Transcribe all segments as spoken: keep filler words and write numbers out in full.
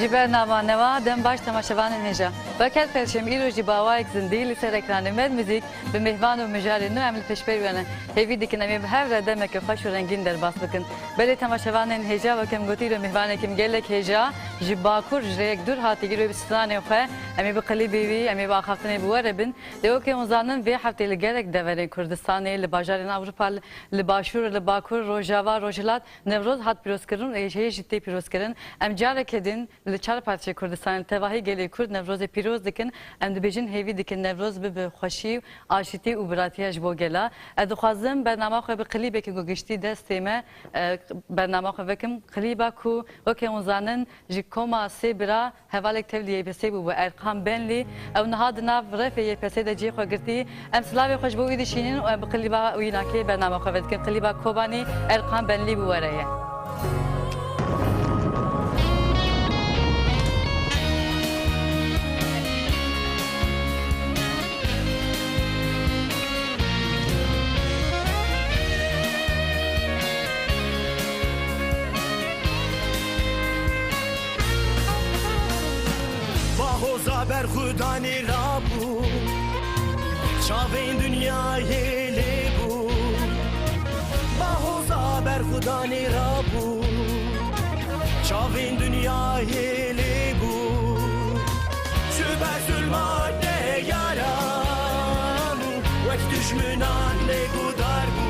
Ji bernama newa dem baş temaşevanên hêja. Wek her perşem îro jî bi awayek zindî li ser ekranê Med Muzîk bi mêhvan û mijarê nû em li pêşberî we ne. Hêvî dikin em ê bi hev re demeke xweş û rengîn derbas bikin. Belê temaşevanên hêja, wek em gotî, îro mêhvanekî min gelek hêja ji Bakur, ji rêyek dûr hatî, îro bi stranê xwe em ê bi klîbê wî, em ê bi axaftinê bi we re bin. Lê wekî hûn zanin, vê heftê li gelek deverên Kurdistanê, li bajarên Ewropa, li Başûr, li Bakur, Rojava, Rojhilat, Newroz hat pîrozkirin û hê jî tê pîrozkirin. Em careke din li çar parçeyê Kurdistanê, li tevahî gelê Kurd Newrozê pîroz dikin. Em dibêjin, hêvî dikin Newroz bibe xweşî, aşîtî û biratiya ji bo gela. Ez dixwazim bernama xwe bi klîbekî ku giştî destê me, e, bernama xwe vekim. Klîba ku weke hûn zanin ji koma sê bira hevalek tevlî Y P S'ê bûbû, Erkan Benlî. Ew niha di nav refê Y P S'ê de cihê xwe girtî. Em silavê xwe ji bo wî dişînin û em bi klîba wî nakê bernama xwe vedikin. Klîba Kobanî, Erkan Benlî bi we re ye. Bahoza berxudanî rabû, çavên dinyayê lê bû. Bahoza berxudanî rabû, çavên dinyayê lê bû. Ji ber zulma deyaran wek dijminan lê gudar bû.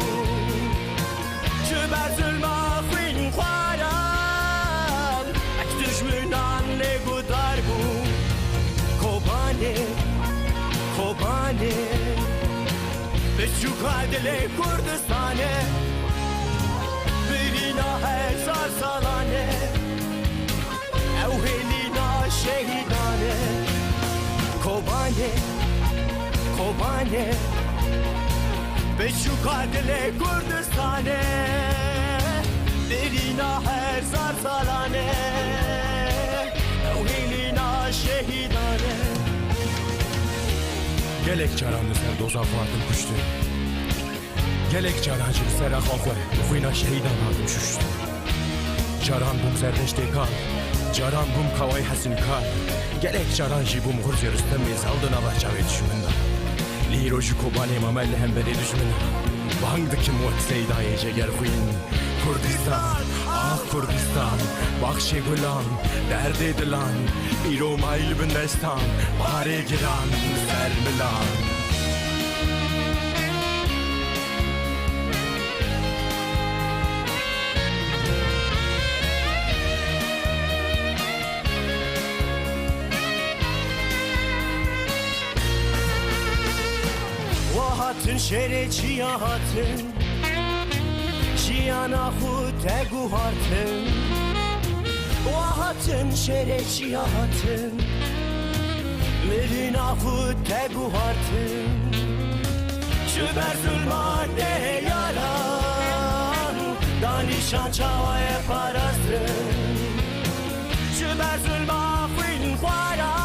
Ji ber zulma xwînxwaran wek dijminan lê gudar bû. Kobanê, Kobanê, biçûka dilê Kurdistanê, birîna hezar salan e. Ew hêlîna şehîdan e. Kobanê, Kobanê, biçûka dilê Kurdistanê, birîna hezar salan e. Ew hêlîna şehîdan e. Gelek caran li ser doza xwe hatin kuştin. Gelek caran jî li ser axa xwe bi xwîna şehîdan hatim şuşt. Caran bûm Zerdeştê kal, caran bûm Kawayê Hesîn kal, gelek caran jî bûm Xurzê Rustemê zal di nava çavê dijmin de. Lê îro ji Kobanê mame li hemberê dijmin de. Bang dikim wek Seydayê Cegerxwîn. Kurdistan, ax Kurdistan, baxçê gulan, derdê dilan, îro mayî li bin destan, parê giran li ser milan. Wa hatin şêrê çiya hatin, jiyana xwe te guhartin. Wa hatin şêrê çiya hatin, mirina xwe te guhartin. Ji ber zulma deyaran, danîşan çawa ye parastin. Ji ber zulma xwînxwaran,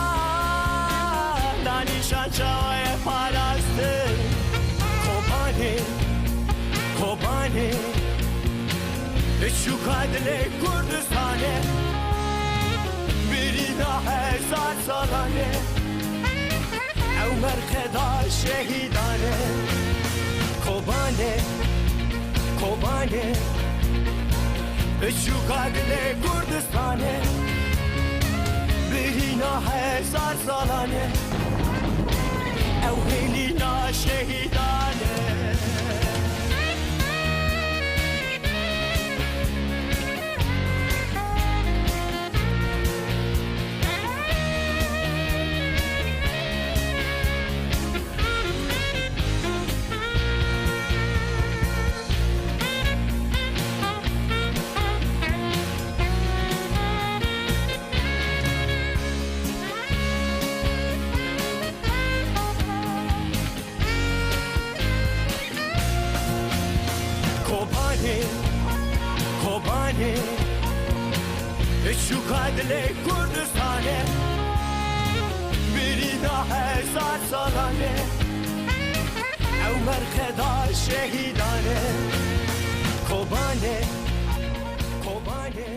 danîşan çawa ye parastin. Kobanê, Kobanê, biçûka dilê Kurdistanê, birîna hezar salan e. Ew merqeda şehîdan e. Kobanê, Kobanê, biçûka dilê Kurdistanê, birîna hezar salan e. Ew hêlîna şehîdan e. Kobanê, Kobanê, biçûka dilê Kurdistanê, birîna hezar salan e. Ew merqeda şehîdan e. Kobanê,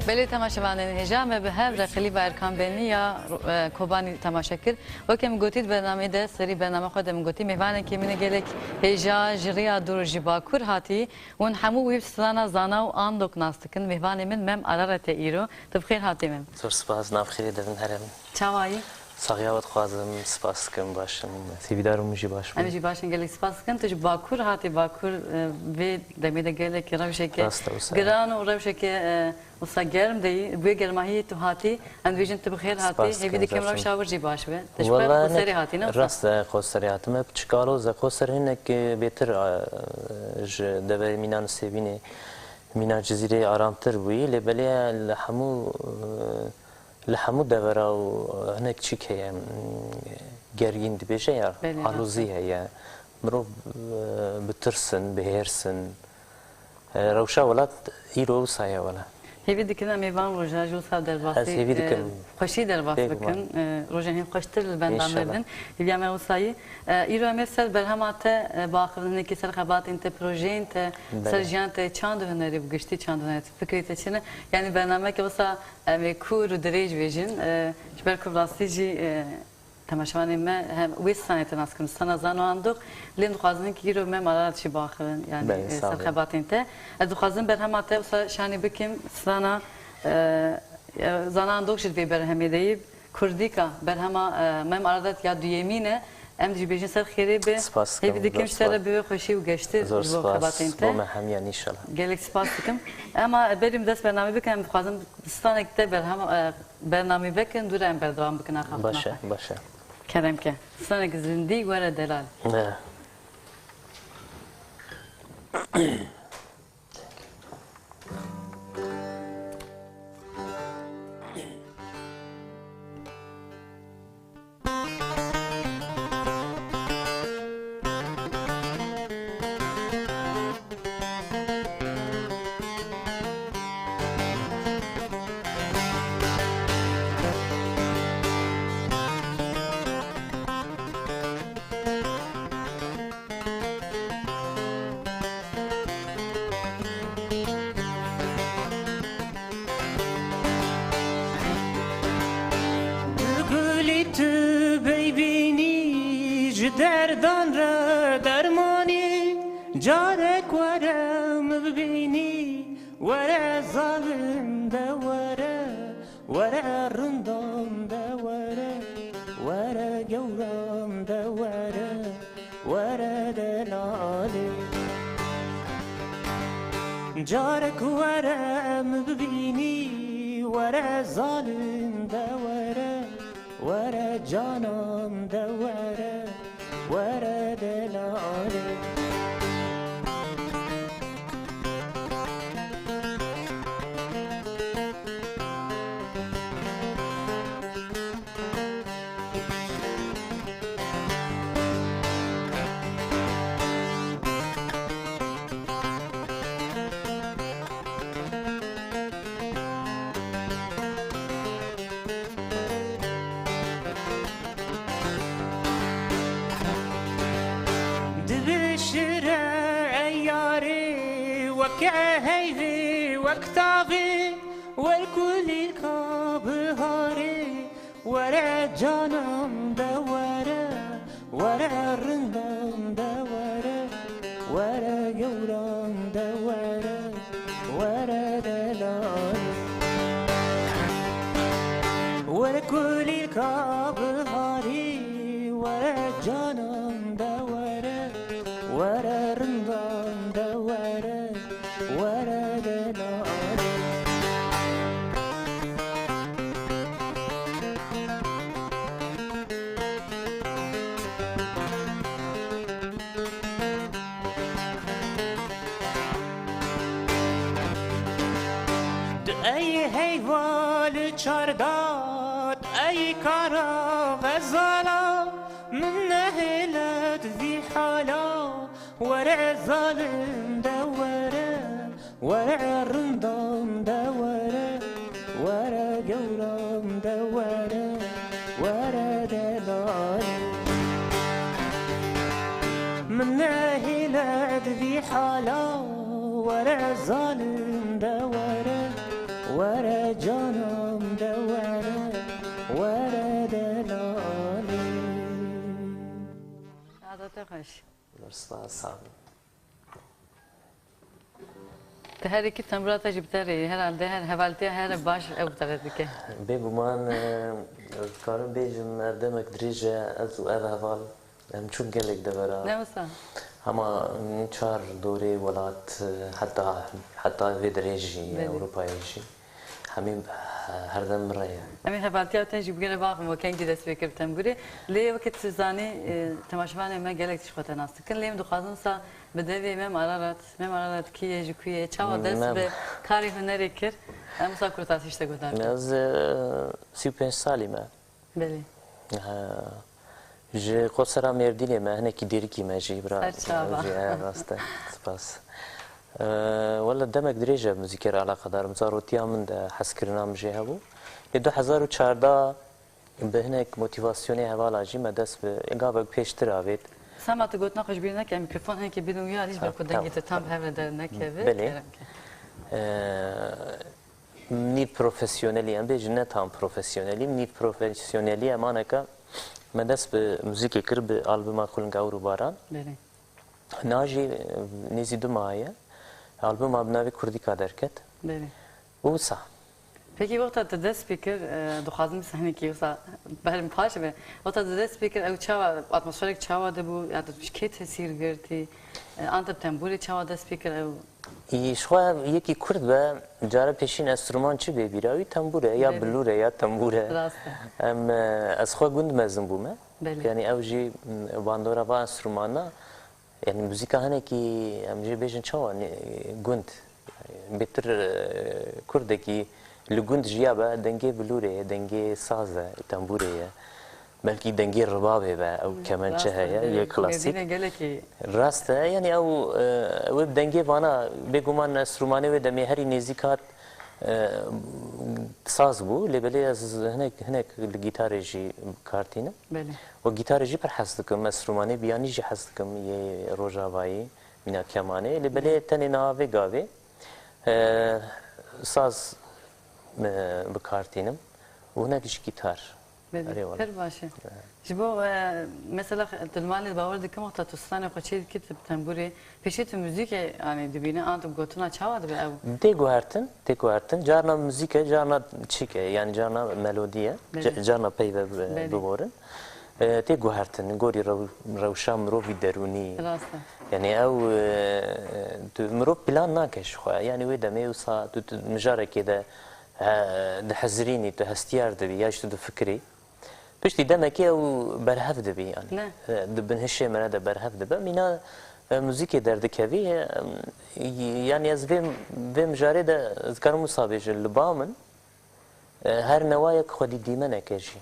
Belê temaşevanên hêja, me bi hev re klîba Erkan Benî ya, e, Kobanî temaşe kir. Weke min gotî di bernameyê de, serî bername xwe de min gotî, mêvanekî min ê gelek hêja ji riya dûr û ji Bakur hatî. Hûn hemû wî bi strana Zana û Andok nas dikin. Mêvanê min Mem Ararat e îro. Tu bi xêr hatî Mem. Zor spas, nav xêrê de bin here min. Çawa yî? Saxiya we dixwazim, spas dikim, baş im. Hêvîdar im hûn jî baş bin. Em jî baş in, gelek spas dikin. Tu ji Bakur hatî, Bakur, e, vê demê de gelekî rewşeke Rast e, wisa ye. giran û rewşeke, e, wisa germ de yî. Bi wê germahiyê tu hatî, em dibêjin tu bi xêr hatî. Spas Hêvî dikim, dikim sağ ol. rewşa wir jî baş be. Tu ji ber Wala Qoserê hinek hatî, ne wisa? rast e, Qoserê hatime. Piçik aloz e, Qoser hinek, e, bêtir, e, ji deverê mîna Nisêbînê, mîna Cizîrê aramtir bûyî. Lê belê li hemû, e, Li hemû devera û hinek çîk heye, m, gergîn dibêje ya, Belê, alozî rast e. heye. Mirov, e, bi tirs in, bi hêrs in. E, rewşa welat îro wisa ye wele. Hêvî dikin em ê van roja ji wisa derbasî, Ez hêvî e, dikim. xweşî derbas Bêguman. bikin. E, roja hîn xweştir li benda me Înşallah. bin. Hêviya me wisa yî. E, îro em ê ser berhema te, e, biaxivin, hinekî ser xebatên te, projeyên te, Belê. ser jiyan te, çand û hunerî bi giştî çand û hunerî, fikrê te çi ne? Yanî bernameke wisa Em ê kûr û dirêj bêjin, e, ji ber ku bi rastî jî, e, temaşevanên me hem wê stranê te nas kirin, strana Zano Andok, lê em dixwazin hinkî îro Mem Ararat jî biaxivin, yanî, Belê, e, sağ ser olun. xebatên te. Ez dixwazim berhema te wisa şanî bikim, strana, e, e, Zano Andok jî di vê berhemê de yî, Kurdîka, berhema, e, Mem Ararat ya duyemîn e. Em jî bêjin ser xêrê be. Spas dikim, Hêvî dikim ji te re zor spas. bibe xweşî û geştir Zor ji bo spas. xebatên te. Bo me hemiyan, înşallah. Gelek spas dikim. Ema berî em dest bernamê bikin, em dixwazin Stranek te berhema, e, bernamê vekin, dû re em berdewam bikin axaftina Baş e, xwe. baş e. Kerem ke. Stranek zindî were delal. Ne. Tu gulî, tu beybînî, ji derdan re dermanî, carek were min bibînî, were zalim de were, were rindan de were, were gewran de were. Were delalê. Carek were min bibînî, were zalim de were, were canan de were, were delalê. Dibişire ey yarê, weke heyvê, wek tavê, wek kulîlka biharê. Were canan de were, were rindan de were, were gewran de were, were delalê. Were kulîlka biharî, were canan de were, were rindan de were. Were delalê. Tu ey heyva li çarda, tu ey kara xezala, min nehêlet vî hala. Were zalim de were, were rindan de were, were gewran de were, were delalê. Min nehêle di vî hala, were zalim de were. Were canim de were, were delalê. Adete xweş. Spas, sağ olun. Te her iki tembura te jî bi te re ye. Herhalde her hevaltiya here baş ew bi te re dike. Bêguman, e, ez dikarim bêjim ev demek dirêj e, ez û ev heval em çûn gelek devera. Ne wisa? Hema çar dorê welat, e, heta, heta vê derê jî, Belê. Ewropayê jî. Hemî, e, her dem min re ye. Em ê hevaltiya te jî bigere baxin, we kengî dest pê kir bi tembûrê. Lê weke tu zanî, e, temaşevanê me gelek tişt xwe te nas dikin. Lê em dixwazin wisa bi devê Mem Ararat, Mem Ararat kî ye, ji ku ye, çawa dest Mem. bi karê hunerê kir? Em wisa kurtasî ji te guhdar bikin. Ez, e, sî û pênc salî me. Belê. He. Ji Qosera Mêrdînê me, hinekî dêrikî me jî, bira. Serçava. Jî, he, rast e. Spas. E, wele demek dirêj e muzîkê re eleqedar im. Zarotiya min de hezkirina min jê hebû. Lê du hezar û çardeh bi hinek motîvasyonê hevala jî me dest bi gavek pêştir avêt. Sema tu gotina xwe ji bîr neke, mikrofon hinekî bidin wî alî ji ber ku Tamam, dengê te tam bi tamam. hev re dernekeve. Belê. Kerem ke. E, Nîv profesyonelî, em bêjin ne tam profesyonelî, nîv profesyonelî em aneka me dest bi muzîkê kir bi albuma Xuling Ewr û Baran. Belê. Niha jî, e, nêzî du mah ye. Albuma bi navê Kurdîka derket. Belê. Û wisa. Pekî wexta tu dest pê kir, e, dixwazim sahnekî wisa berim paş be. Wexta tu dest pê kir, ew çawa, atmosferek çawa de bû, ya tu ji kê tesîr girtî, e, an te bi tembûrê çawa dest pê kir ew? Î, ji xwe yekî kurd be, cara pêşîn enstrûman çi bê bîra wî? Tembûr e, ya Belê. bilûr e, ya tembûr e. Rast e. Em, e, ez xwe gund mezin bûme. Belê. Yanî ew jî, m, bandora va enstrûmana, yanî muzîka hinekî, em jê bêjin çawa, ne, gund. Bêtir, e, kurdekî li gund jiya be, dengê bilûrê ye, dengê saz e, tembûrê ye. Belkî dengê ribabê be, ew Hmm, kemençe rast e, heye, belê. yê klasîk. Mêrdînê gelekî Rast e, yanî ew, e, wê bi dengê vana, bêguman enstrûmanê wê demê herî nêzîk hat, e, saz bû, lê belê ez hinek, hinek li gîtarê jî bi kar tînim. Belê. Û gîtarê jî pir hez dikim, enstrûmanê biyanî jî hez dikim, yê rojavayî, mîna kemanê. Lê belê Belê. tenê niha vê gavê, e, saz, e, bi kar tînim û hinek jî gîtar. Belê, Erê wala. pir baş e. Ji bo, e, mesela, tu li malê bawer dikim, wexta tu stranê xwe çê dikî, tu bi tembûrê, pêşî tu muzîkê, yanî, dibîne, an tu gotina çawa dibe ew? Tê guhertin, tê guhertin. Carna muzîk e, carna çîk e, yanî carna melodî ye, Belê. ca-, carna peyve bi-, Belê. biborin. E, tê guhertin, gorî rew-, rewşa mirovî derûnî. Rast e. Yanî ew, e, tu, mirov plan nake ji xwe. Yanî wê demê wisa tu, tu mijarekê de, e, dihizirînî, tu hestiyar dibî, ya jî tu difikirî. Piştî demekê ew berhev dibî, yanî. Ne. E, di binhişê me re de berhev dibe. Mîna, e, muzîkê derdikevî, e, yanî ez vê, vê mijarê de ez dikarim wisa bêjim, li ba min, e, her newayek xwedî dîmeneke jî.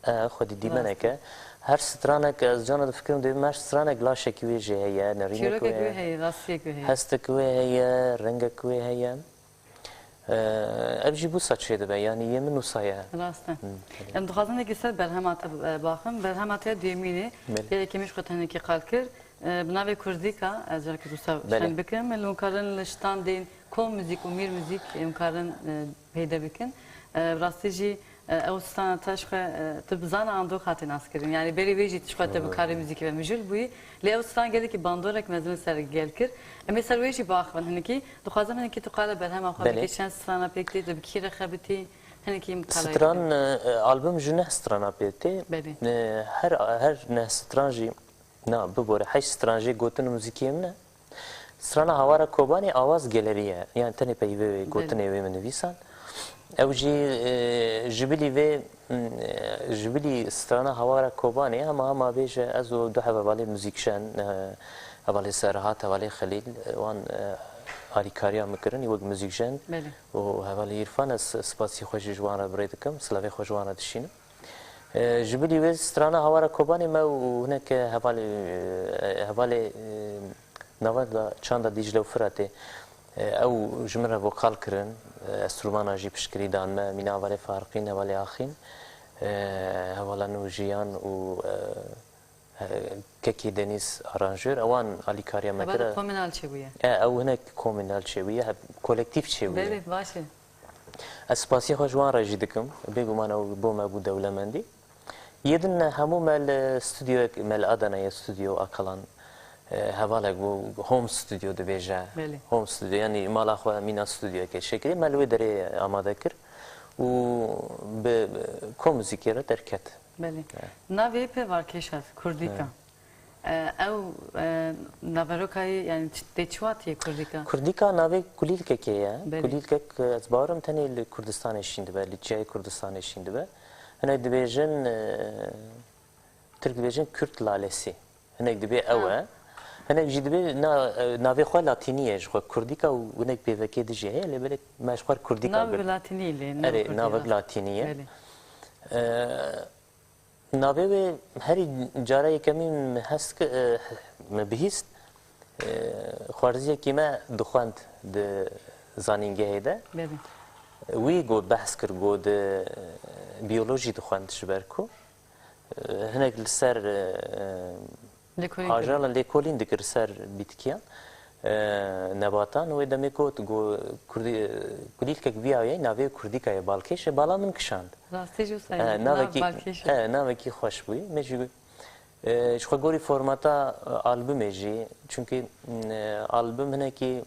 E, xwedî dîmeneke. Rast e. Her stranek, ez cana difikirim, dibê her stranek laşekî wê jê heye, nerînek Çîrokek wê wê heye. heye, rastiyek wê heye. Hestek wê heye, rengek wê heye. Ev jî wisa çêdibe, yanî yê min wisa ye. Rast e. Hı, belê. Em dixwazin yekî ser berhema te, e, baxin. Berhema te duyemîn e. Belê. Gelekî min ji xwe tenekî qal kir. E, bi navê Kurdîka, ez carekî wisa Belê. şeng bikim. Li hûn karin li standên Kom Müzik û Mîr Müzik, em karin, e, peyde bikin. E, bi rastî jî, e, ew strana te ji xwe, e, tu bi zana Andok hatî naskirin. Yanî berî wê jî tu ji xwe te bi karê muzîkê ve mijûl bûyî. Lê ew stran gelekî bandorek mezin li ser gel kir. Em ê ser wê jî biaxivin hinekî. Dixwazim hinekî tu qala berhema xwe Belê. bikî, çend strana pêk tê, tu bi kî re xebitî, hinekî qala Stran, e, album ji neh strana pê tê. Belê. E, her, her neh stran jî, na, bibore, heşt stran jê gotin û muzîkê min e. Strana Hawara Kobanê awaz gelerî ye. Yanî tenê peyvê wê, Belê. gotinê wê min nivîsan. Ew jî, e, ji bilî vê, m, e, ji bilî strana Hawara Kobanê hema hema bêje ez û du hevalê muzîkjen, e, hevalê Serhat, hevalê Xelîl, e, wan, e, alîkariya min kirin, wek muzîkjen Belê. û hevalê Îrfan, ez spasî xwe jî ji wan re bi rê dikim, silavê xwe ji wan re dişînim. E, ji bilî wê strana Hawara Kobanê me û hinek hevalê, e, hevalê, e, navenda çanda Dîcle û Firatê, e, ew ji min re vokal kirin, e, enstrûmana jî piştgirî dan me, mîna hevalê Farqîn, hevalê Axîn, e, hevala Nûjiyan û, e, e, kekê Denîz aranjör, ewan alîkariya me Hevala kir e. komînal çêbûye. E, ew hinek komînal çêbûye, he, kolektîf çêbûye. Belê, baş e. Ez spasiyê xwe ji wan re jî dikim. Bêguman ew bo me bû dewlemendî. Yê din hemû me li stûdyoyek, me li Adanayê stûdyo Akalan, e, hevalek bû, home studio dibêje. Belê. Home studio, yanî mala xwe mîna stûdyoyekê çêkirî, me li wê derê amade kir û bi, bi ko muzîkê re derket. Belê. Evet. Navê pê balkêş e, Kurdîka. Evet. E, ew, e, naveroka yê, yanî ç-, tê çi watiyê Kurdîka? Kurdîka navê kulîlkekê ye. Belê. Kulîlkek, e, ez bawerim tenê li Kurdistanê şîn dibe, li çiyayê Kurdistanê şîn dibe. Hinek dibêjin, e, Tirk dibêjin Kürt lalesi. Hinek dibê ew Ha. e. Hinek jî dibê na-, e, navê xwe latînî ye ji xwe Kurdîka û hinek pêvekê dijî heye, lê belê me ji xwe Kurdîka Nav gir. bi latînî lê, nav Erê, Kurdî navek rast. latînî ye. Belê. E, Navê wê herî cara yekemîn min hest ki-, e, min bihîst, e, xwarziyekî me dixwend di zanîngehê de. Belê. Wî got, behs kir, got di, e, biyolojî dixwend ji ber ku, e, hinek li ser, e, Lêkolîn kir. Ajala lêkolîn dikir ser bîtkiyan, e, nebatan. Wê demê got, got, Kurdî-, kulîlkek viya ye, navê Kurdîka ye, balkêş e, bala min kişand. Rastî jî wisa ye, E, nav navekî, balkêş e. E, navekî xweş bûye. Me jî, e, ji xwe gorî formata, e, albumê jî, çunkî, e, album hinekî,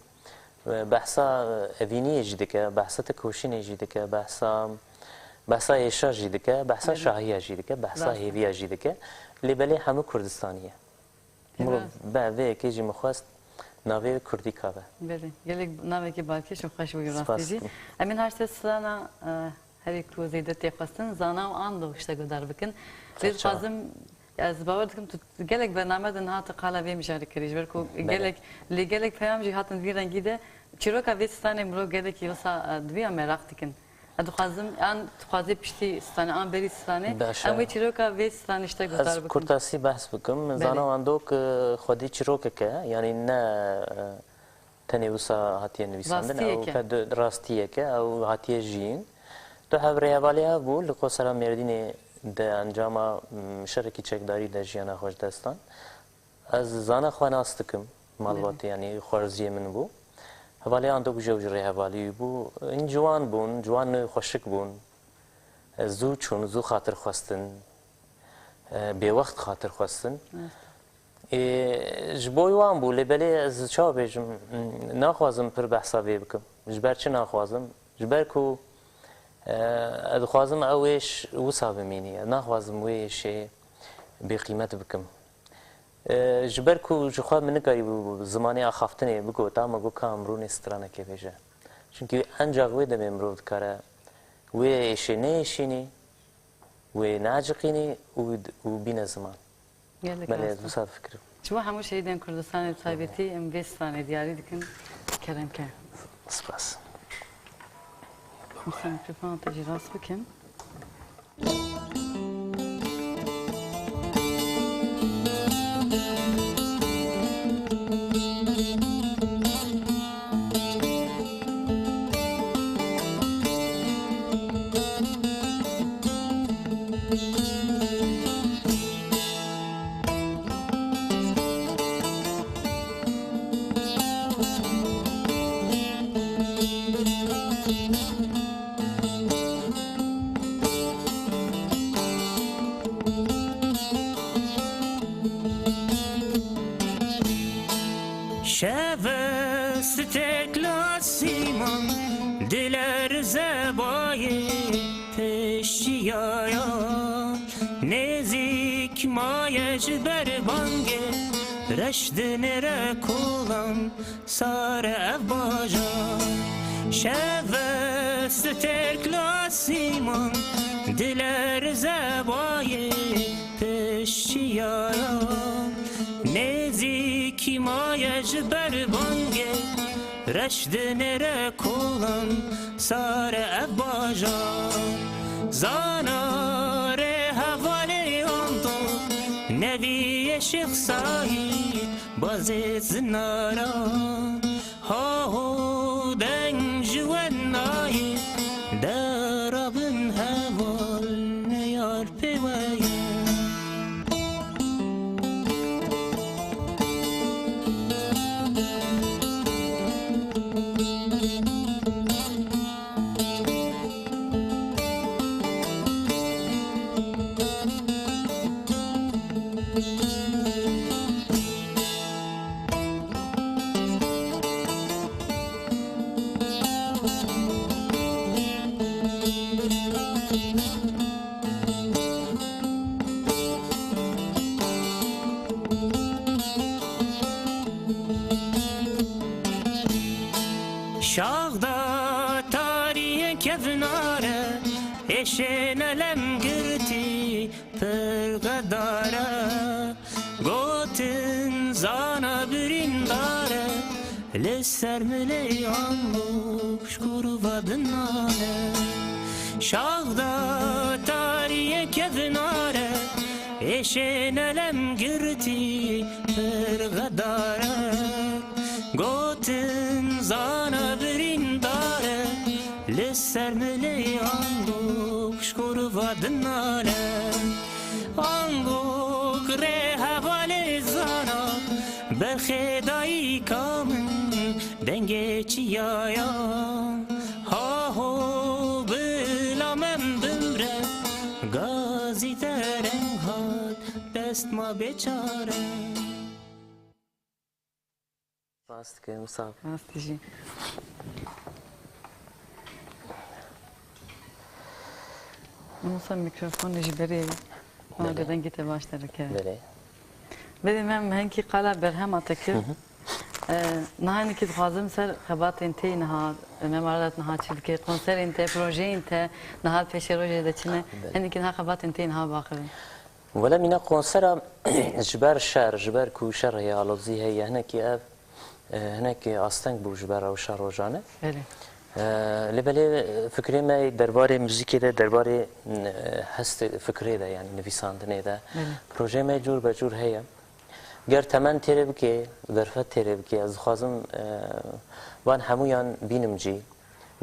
e, behsa, e, evîniyê jî dike, behsa tekoşînê jî dike, behsa, behsa êşa jî dike, behsa Belê. şahiya jî dike, behsa Rast e. hêviya jî dike. Lê belê hemû Kurdistanî ye. Mirov Rast. be, vê yekê jî min xwest navê wê Kurdîka be. Belê. Gelek navekî balkêş û xweş bû, Spas rastî jî. dikim. Em ê niha ji te strana, e, herî ku zêde tê xwestin, Zana û Ando ji te guhdar bikin. Lê Serçe. dixwazim, ez bawer dikim tu gelek bername de niha tu qala vê mijarê kirî, ji ber ku Belê. gelek, lê gelek peyam jî hatin vî rengî de. Çîroka vê stranê mirov gelekî wisa, e, diviya meraq dikin. Ez dixwazim, an dixwazê piştî stranê, an berî stranê, Baş e. em wê çîroka vê stranê ji te guhdar bikin. Ez kurtasî behs bikim. Belê. Zana Wandok, e, xwedî çîrokek e, yanî ne, e, tenê wisa hatiye nivîsandin, Rastiyek ew e. ke di-, rastiyek e, ew hatiye jiyîn. Du hev rêhevalê hev bû, li Qosera Mêrdînê di encama, m, şerekî çekdarî de jiyana xwe ji dest dan. Ez Zana xwe nas dikim, malbatê, Belê. yanî xwarziyê min bû. Hevalê Andok jî ew jî rêhevalî wî bû. Hîn ciwan bûn, ciwan xweşik bûn. Zû çûn, zû xatir xwestin. E, bêwext xatir xwestin. Evet. Ê, ji bo wan bû, lê belê ez çawa bêjim, naxwazim pir behsa vê bikim. Ji ber çi naxwazim? Ji ber ku, e, ez dixwazim ew êş wisa bimînî. Ez naxwazim wê êşê bêqîmet bikim. E, ji ber ku ji xwe min nikarîbû zimanê axaftinê bigota, me got ka em rûnê stranekê bêje. Çunkî encax wê demê mirov dikare wê êşê neêşînî, wê neeciqînî û, û bîne ziman. Gelek Belê, rast e. wisa difikirim. Ji bo hemû şehîdên Kurdistanê bi taybetî em vê stranê diyarî dikin. Kerem ke. Spas. Wisa mikrofona te jî rast bikin. Şeve stêrk li asîman dilerze bayê pêşiyaya. Nêzîk maye ji ber bangê reş dinêre kolan. Sare ev bajar, şeve stêrk li asîman, dilerze bayê pêşiyaya. Nêzîkî maye ji ber bangê, reş dinêre kolan, sare ev bajar. Zana rêhevalê Ando, neviyê Şêx Saîd, Bazê zinara, ha ho deng ji we nayê, dera bin heval neyar pê we ye. Çaxda tariyê kevnare, êşê nelem girtî pir xedare. Gotin zana birîndare, li ser milê ango şkûr vadinane. Çaxda tariyê kevnare, êşê nelem girtî pir xedare. Gotin zana birîndare, li ser milê angok şkor vadinane. Angok rê hevalê zana, berxê dayika min dengê çiyaya. Haho bila min bimre, gazî dereng hat dest ma bêçare. Rast dikim, sağ ol. Rast dijî. Musa mikrofon ji berê. Belê. Dengê te baş derike. Belê. Belê, me, me hinkî qala berhema te kir. Hı hı. Ee, niha hinkî dixwazim ser xebatên te niha, me maradat niha çi dike, konserên te, projeyên te, niha pêşerojê de çi ne? Belê. Hinkî niha xebatên te niha baxivin. Wele mîna konsera ji ber şer, ji ber ku şer heye, alozî heye, hinekî ev, e, hinekî asteng bû ji ber rewşa rojane. Belê. E, lê belê, e, fikrê me derbarê muzîkê de, derbarê, e, hestê, fikrê de, yanî nivîsandinê de, belê, projeyê me cûr be cûr heye. Ger temen têrê bike, derfet têrê bike, ez dixwazim, e, van hemûyan bînim cî.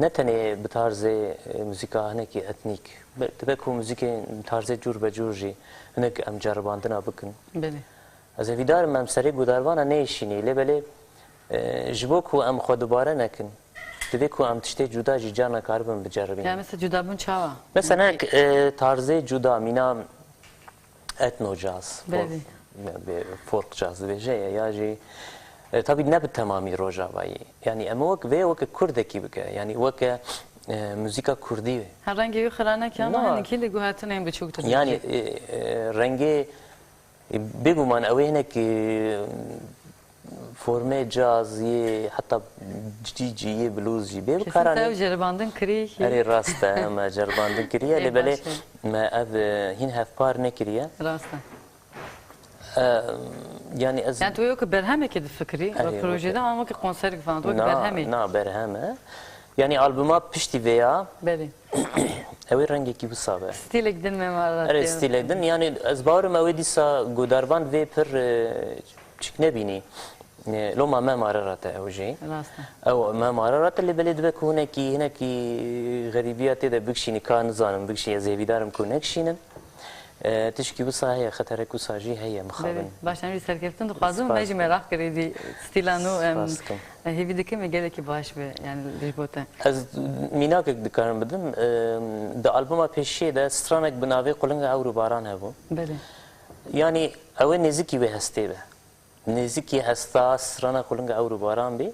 Ne tenê bi tarzê, e, muzîka hinekî etnîk. Be-, dibe ku muzîkên tarzê cûr be cûr jî hinek em ceribandina bikin. Belê. Ez hêvîdar im em serê gudarvana neyşînî, lê belê, e, ji bo ku em xwe dubare nekin, divê ku em tiştê cuda jî carna karibin biceribînin. Ya mesela cudabûn çawa? Mesela, e, tarzê cuda, mîna etno caz, belê, folk, bê folk caz dibêje ye, ya jî, e, tabî ne bi temamî rojavayî. Yanî em wek vê weke kurdekî bike. Yanî weke, e, muzîka kurdî. Her rengê wî xira neke ama, na, hinekî lê guhertinên biçûk dibêje. Yanî, e, e, rengê, e, bêguman ew ê hinek, e, formê caz yê, heta cî cî yê blues jî bê. Kesin bikaranî. Te ew ceribandin kirî. Erê, rast e, me ceribandin kiriye, lê belê, baş e, me ev, e, hîn hevpar nekiriye. Rast e. E, yanî ez... Yanî tu wê weke berhemekê difikirî, erê, wek projede, weke, ama weke konserek falan, tu weke, na, berhemê. Na, berhem e. Yanî albuma piştî vê ya. Belê. Ew ê rengekî wisa be. Stîlek din me mare ra... Erê, tê, stîlek din. Yanî ez bawer im ew ê dîsa gudarvan vê pir, e, çik nebînî. E, loma me mare ra te ew jî. Rast e. Ew me mare ra te, lê belê dibe ku hinekî, hinekî xerîbiya tê de bikişînî, ka nizanim bikişînî, ez hêvîdar im ku nekişînim. E, tişkî wisa heye, xeterek wisa jî heye, mixabin. Belê. Baş, em jî serkeftin dixwazin, me jî meraq kir êdî stîla nû, em, spas dikim, hêvî dikim ê gelekî baş be, yanî ji bo te. Ez mînakek dikarim bidim. E, di albuma pêşiyê de stranek bi navê Qulinga Ewr û Baran hebû. Belê. Yanî ew ê nêzikî wê hestê be. Nêzikî hesta strana Qulinga Ewr û Baran bî.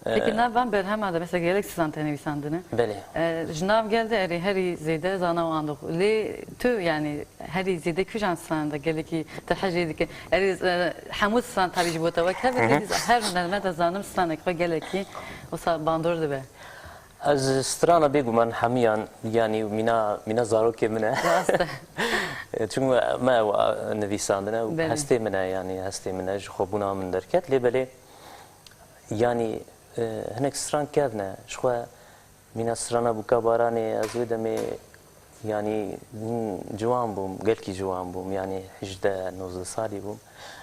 Peki, e, nav van berhema de mesela gelek stran te nivîsandine. Belê. E, ji nav gel de erê herî zêde zana û andox. Lê tu, yanî, herî zêde kîjan stran de gelekî te hejê dike? Erê, e, hemû stran tabî ji bo te wek hev e, hı hı, lê her hunermend ez zanim stranek xwe gelekî wisa bandor dibe. Ez strana bêguman hemiyan, yanî mîna, mîna zarokê min e. Rast e. Çunku me ew, a, nivîsandine û, belê, hestê min e, yanî hestê min e, ji xwebûna min derket. Lê belê, yanî, e, hinek stran kevn e. Ji xwe mîna strana Bûka Baranê, ez wê demê, yanî, hîn ciwan bûm, gelkî ciwan bûm, yanî hejdeh nozdeh salî bûm.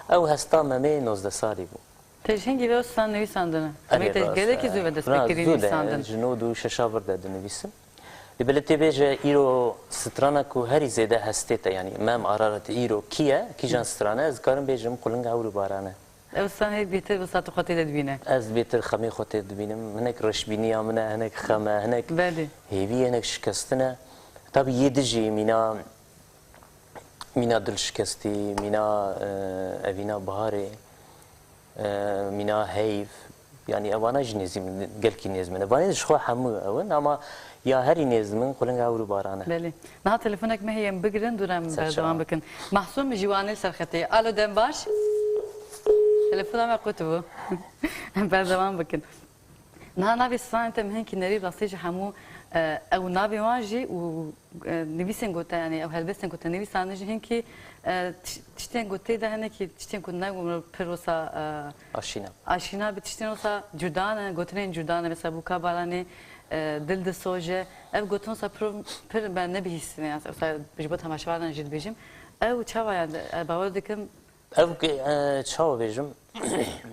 Ew hesta Memê nozdeh salî bû. Te ji hingî ve stran nivîsandine? Erê, rast e. Te gelekî zû ve dest pê kirî nivîsandin. Ji nod û şeş a vir de dinivîsim. Lê belê tê bêje îro strana ku herî zêde hestê te, yanî Mem Ararat îro kî ye, kîjan strane, ez dikarim bêjim Qulinga Ewr û Baran e. Ew stran hê bêtir wisa tu xwe tê de dibîne? Ez bêtir xemê xwe tê dibînim. Hinek reşbîniya min e, hinek xem e, hinek, belê, hêvî ye, hinek şikestin e. Tabî yê dijî mîna Mîna dilşikestî, mîna, e, evîna biharê, e, mîna heyv, yanî evana jî nêzî min, gelkî nêz min e. Vanê ji xwe hemû ew in, ama ya herî nêz min Qulinga Ewr û Baran e. Belê. Niha telefonek me heye, em bigirin, dû re em berdewam bikin. Mahsûm ji Wanê li ser xetê. Alo, dem baş. Telefona me qut bû. Em berdewam bikin. Niha navê stranê te min hinkî nerî rastî ji hemû, e, ew navê wan jî û, e, nivîsên ku te, yanî ew helbestên ku te nivîsane jî hinkî, e, tiş-, tiştên ku tê de hinekî tiştên ku ne pir wisa, e, Aşîna. Aşîna bi tiştên wisa cuda ne, gotinên cuda ne. Mesela Bûka Baranê, e, Dil disoje. Ev gotin wisa pir, pir me nebihîstine, yani wisa ji bo temaşevanan jî dibêjim. Ew çawa yani, e, bawer dikim, Ev ki, e, çawa bêjim?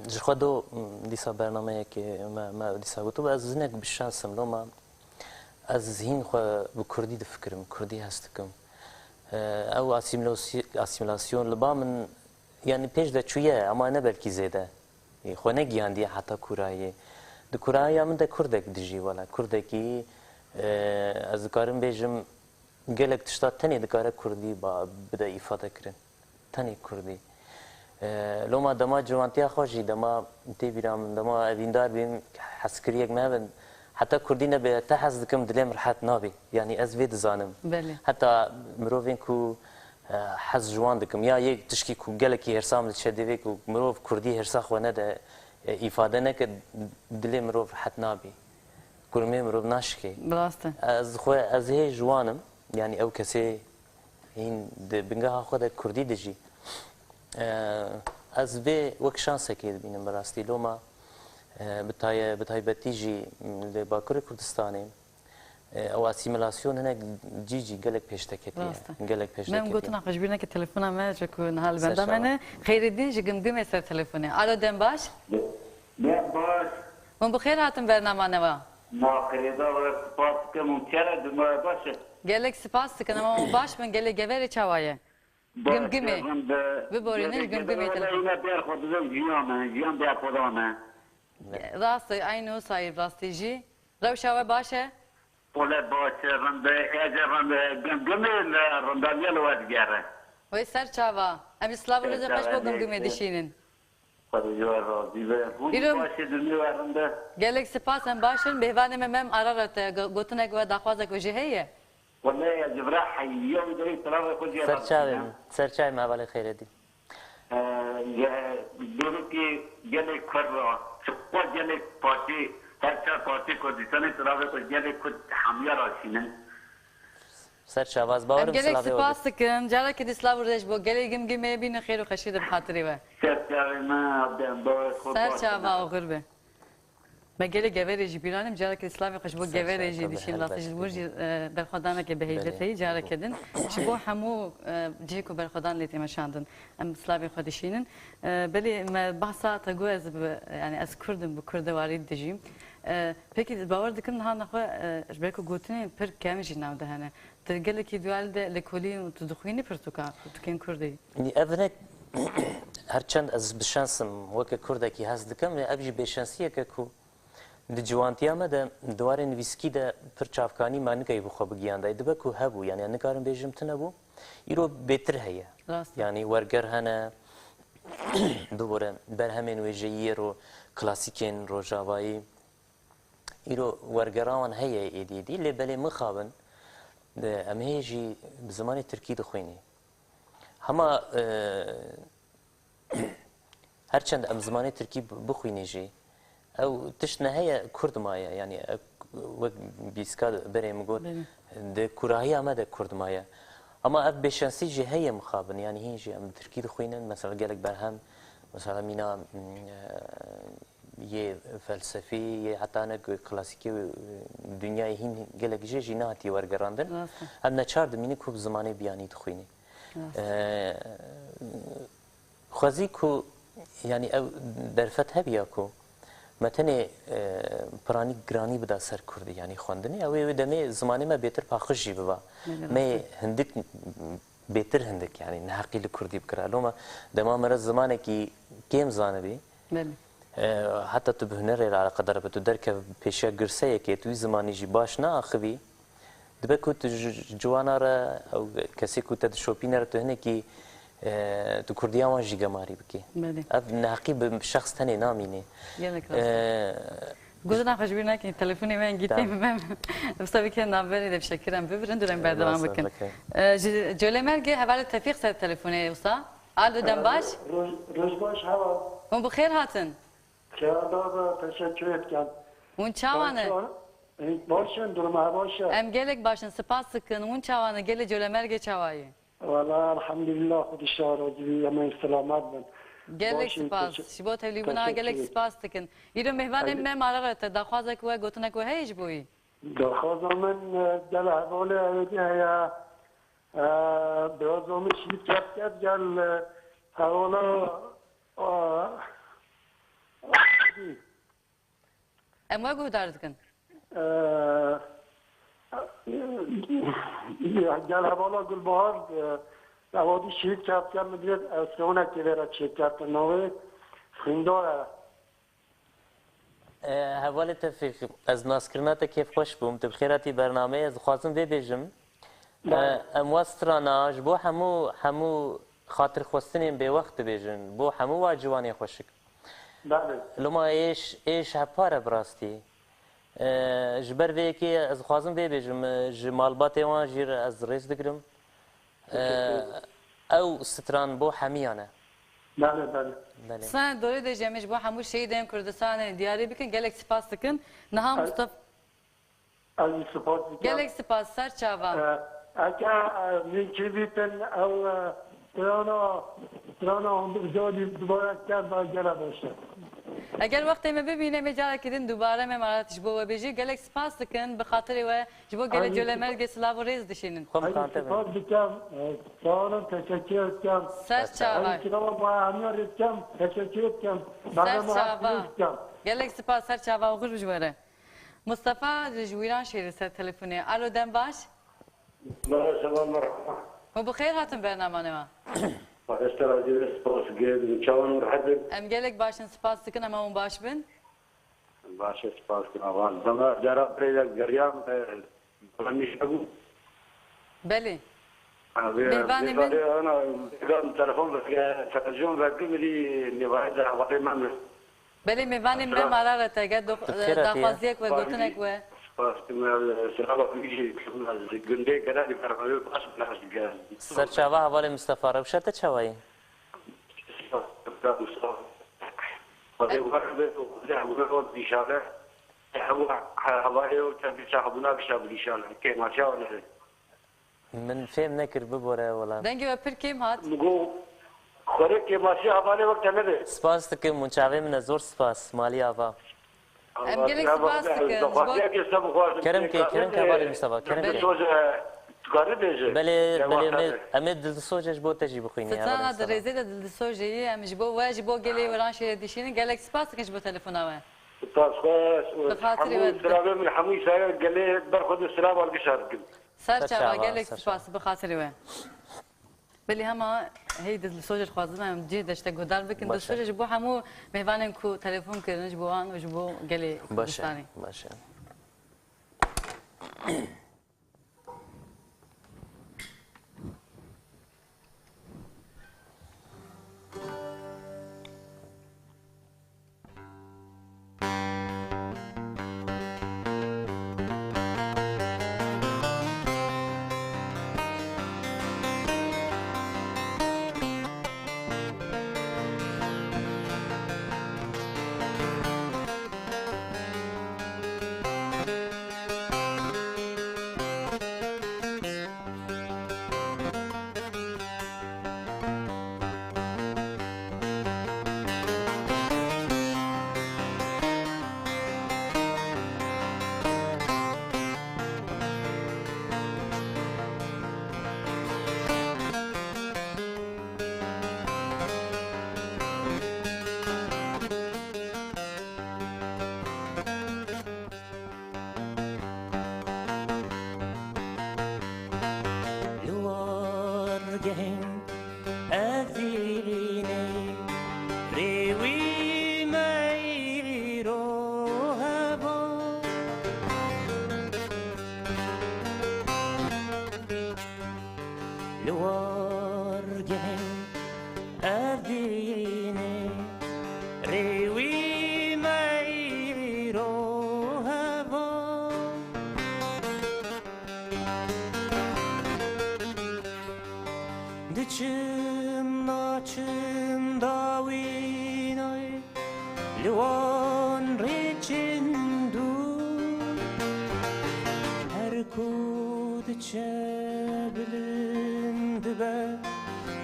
Ji xwe do, m, dîsa bernameyekê me, me dîsa gotibû, ez hinek bi şans im, loma ez hîn xwe bi kurdî difikirim, kurdî hez dikim. E, ew asîmlosî-, asîmîlasyon li ba min, yani pêş de çûye, ama ne belkî zêde. Ê, xwe negihandiye heta kûrayê. Di kûrahiya min de kurdek dijî, wela kurdekî, e, ez dikarim bêjim, gelek tişta tenê dikare kurdî ba-, bide îfade kirin. Tenê kurdî. E, loma dema ciwantiya xwe jî, dema tê bîra min, dema evîndar bîm, hezkiriyek me hebin, heta kurdî nebe, te hez dikim, dilê min rehet nabî. Yanî ez vê dizanim. Belê. Heta mirovên ku, e, hez ji wan dikim, ya yek tişkî ku gelekî hêrsa min diçe, divê ku mirov kurdî hêrsa xwe nede, e, îfade neke, dilê mirov rehet nabî. Kurmê mirov naşikê. Bi rast e. Ez xwe, ez hê ji wan im. Yanî ew kesê hîn di bingeha xwe de kurdî dijî. E, ez vê wek şansekê dibînim bi rastî. Loma, e, bi taye-, bi taybetî jî li Bakurê Kurdistanê, e, ew asîmîlasyon hinek cî cî gelek pêş te ketiye. Rast e. Gelek pêş te ketiye. Mem gotina xwe ji bîr neke, telefona me, çeku niha li benda me ne. Xeyrîdîn ji Gimgimê ser telefonê. Alo, dem baş? Dem baş. Hûn bi xêr hatin bernama newa. Ma xirêda we, spas dikim, hûn çere di me baş e? Gelek spas dikin, ama hûn baş bin, gelê Geverê çawa ye? Baş Gimgimê. Biborînin, Gimgimê. Yine ber xwe didin jiyan me, jiyan ber xwe da me. Rast e, aynî wisa ye rastî jî. Rewşa we baş e? Xole baş e, rind e, ez ê rind e, Gimgimê li rindaniya li we digere. Wê ser çava. Em ê silav û rêzê xweş bo Gimgimê dişînin. Xwedê ji we razî be. Hûn jî baş e, dilê we rind e. Gelek spas, em baş in. Mêvanê me Mem Ararat e, go-, gotinek we, daxwazek we jî heye? Wele ji vira heya wî derê silavê xwe jê re dişînim. Ser çavê min, ser çavê min, hevalê Xeyredîn. Ee, ye, Dêrikê gelê Kurd re, ji xwe gelê partî, her çar partî Kurdistanê silavê xwe ji gelê Kurd hemiya re dişînim. Ser çava, ez bawer im. Em gelek spas dikin. Carekê dî silav û rêz bo gelê Gimgimê, bînin xêr û xweşî de bi xatirê we. Ser çavê me, dem bawer xwe. Ser çava, oxir be. Me gelê Geverê jî bîranim, carekê dî silavê xweş bo Geverê jî dişîn, rastî ji wir jî, e, berxwedaneke bi heybet heye, carekê din. Ji bo hemû, e, cihê ku berxwedan lê tê meşandin, em silavê xwe dişînin. E, belê me behsa te got ez bi, yani ez Kurd im, bi Kurdewarî dijîm. E, pekî bawer dikim niha nexwe, e, ji ber ku gotinên pir kevn jî nav de hene. Tu gelekî duyalî de lêkolîn û tu dixwînî pirtûka, pirtûkên kurdî? Ev hinek her çend ez bi şens im, weke kurdekî hez dikim, lê ev jî bêşensiyeke ku di ciwantiya me de, di warê nivîskî de pir çavkanî me nikeyî bi xwe bigiyandayê. Dibe ku hebû, yani nikarim bêjim tune bû. Îro bêtir heye. Rast e. Yani werger hene, bibore berhemên wêjeyiyê ro, klasîkên rojavayî. Îro wergera wan heye êdî êdî, lê belê mixabin, e, em hê jî bi zimanê tirkî dixwînî. Hema, e, her çend em zimanê tirkî bi-, bixwînî jî, ew tişt ne heye kurd maye, yanî ew wek bîska berê min got, Belê. Di kurahiya me de kurd maye. Ama ev bêşensî jî heye mixabin, yanî hîn jî em bi tirkî dixwînin, mesela gelek berhem, mesela mîna, mm, e, yê felsefî, yê heta ne ku klasîkê û, e, dinyayê hîn gelek jê jî nehatiye wergerandin. Rast e. Em neçar dimînin ku bi zimanê biyanî dixwînî. Rast. E, xwezî ku, yanî ew derfet hebiya ku me tenê, e, piranî giranî bida ser kurdî, yanî xwendinê, ew ê wê demê zimanê me bêtir paqij jî biba. Belê, rast e. Me hindik bêtir hindik, yanî neheqî li kurdî bikira. Loma dema me re zimanekî kêm zanibî, Belê. e, heta tu bi hunerê re eleqedar be, tu derkev pêşiya girseyekê, tu wî zimanî jî baş neaxivî, dibe ku tu ji, ji wana re, ew kesê ku te dişopîne re tu hinekî, e, tu kurdiya wan jî gemarî bikî. Belê. Ev neheqî bi şexs tenê namînê. Gelek rast e. E, Gotina xwe ji bîr nekin, telefonê me gîtê Tamam. me. Wisa bike navberê de, şekir em bibirin, dûrem berdewam Rast e, bikin. Bike. E, ji Colemêrgê hevalê Tefîq ser telefonê wisa. Alo, dem baş? Roj, roj baş, heval. Hûn bi xêr hatin. Xêra da be, teşekkür etken. Hûn çawa ne? Baş in, duruma baş e. Em gelek baş in, spas dikin. Hûn çawa ne? Gelê Colemêrgê çawa ye? Wala elhamdülillah, Xwedî şa razî bî, em ê selamet bin. Gelek spas. Ji bo tevlîbûna gelek spas dikin. Îro mêvanê me mala re te daxwazek we, gotinek we heye ji bo wî? Daxwaza min, e, gel hevalê ewêdî heye. E, biraz olmuş şît kep kep gel, e, hevala, e, Em we guhdar dikin. Eee, gel hevala Gulbahar, eee, ewa dî şehîd kevtiya min divêt, ez xewnekê vê re çêkeftin navê xwîndar e. Eee, hevalê Tevfîq, ez naskirina te kêfxweş bûm. Tu bi xêr hatî bernameyê. Ez dixwazim vê bêjim. Belê. Eee, em wa strana ji bo hemû, hemû xatirxwestinên bêwext dibêjin. Bo hemû wa ciwanê xweşik. Belê. Loma êş, êş hepar e bi rastî. E, ji ber vê yekê ez dixwazim vê bêjim, e, ji malbatê wan jî re ez rêz digirim. E, Teşekkür ederim. Ew stran bo hemiyan e. Belê, belê. Belê. Sen dorê de jî em ê ji bo hemû şehîdên Kurdistanê diyarî bikin. Gelek spas dikin. Niha Ez Mustafa Ez jî spas dikim. Gelek spas, ser çava. E, eke, e, mimkîn bîtin ew, e, strana, strana hundir carî dubare ker da gele baş e. Eger wextê me bimîne, me carekî din dubare me marat ji bo we bêjî. Gelek spas dikin, bi xatirê we ji bo gelê Colemêrgê silav û rêz dişînin. Xwe Ez jî miqate bin. spas dikim. E, sağ olun, teşekkür ederim. Ser çava. Ew kirava ba hemiya rêz dikim, teşekkür ederim. Ser çava. Gelek spas, ser çava û xweş bi ji we re. Mustafa ji Wîranşehîr li ser telefonê. Alo, dem baş. Merhaba, merhaba. Hûn bi xêr hatin bernameyê me. Parêz te razî be, spas, gel, çawan rehet in? Em gelek baş in, spas dikin, hema hûn baş bin. Baş e, spas, avan. Dema cara birê de geriyam, e, Belê. Abi, Mêvanê min. Ana, gan telefon ve, televizyon ve gümri, ne var da, var mı? Belê, mêvanê me mala re te, gel dox-, daxwaziyek we, gotinek we. Spas, spas, spas, spas, gundê kara di bernameyi baş, baş gel. Ser çava hevalê Mustafa, rewşa te çawa ye? Spas, spas, spas. Hadi var be, hadi, hadi, hadi, inşallah. Ew he-, hevalê ew tevlî çaxbûna kişa bi nîşan kêmaşa ne. Min fêm nekir, bibore wela. Dengê we pir kêm hat. Min got, xwere kêmaşî hevalê wek te nebe. Spas dikim, hûn çavê min e, zor spas, malî ava. Em gelek spas dikin. Kerem ke, kerem ke hevalê Mustafa, kerem ke. Dilsoz e, tu karî bêje. Belê, belê, em ê, em ê Dilsoz e ji bo te jî bixwînî, hevalê Mustafa. Strana di rêzê de Dilsoz e, em ji bo we, ji bo gelê Wîranşehîrê dişînin. Gelek spas dikin ji bo telefona we. Spas xweş. Bi xatirê we. Hemû silavê min, hemû Îsraîl gelê ber xwe de silav alkişar dikim. Ser çava, gelek spas, bi xatirê we. Belê hema hey di li sojer xwazin em cih deşte guhdar bikin. Baş e. Di sojer ji bo hemû mêvanên ku telefon kirin, ji bo wan û ji bo gelê Kurdistanê. Baş e. Li wargehên Efrînê rê wî me îro heva. Li wargehên Efrînê rê wî me îro heva. Çe bilind be,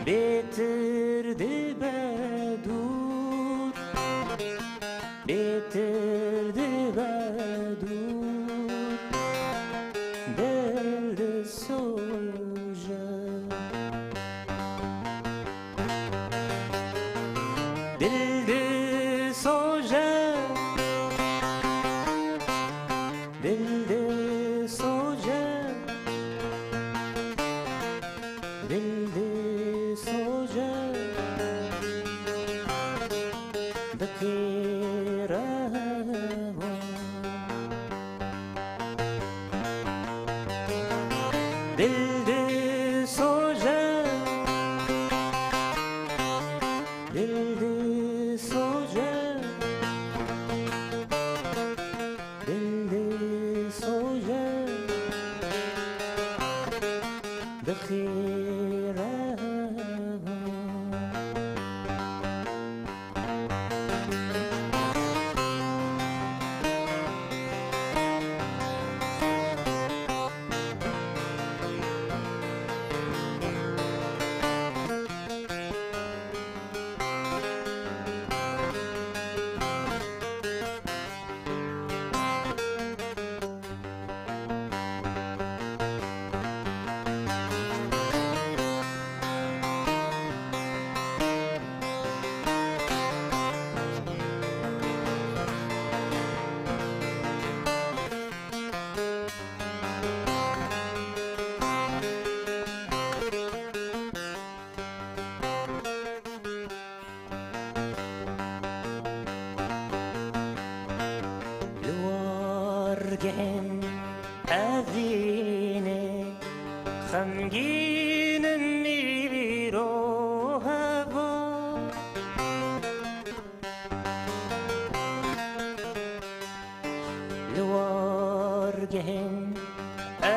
bêtir dibe dûr, bêtir dibe dûr, dil disoje. Dil disoje, dil disoje, dil disoje, diqîre. Dil disoje, dil disoje, dil disoje, diqîre. Li wargehên evînê xemgîn in îro heva. Li wargehên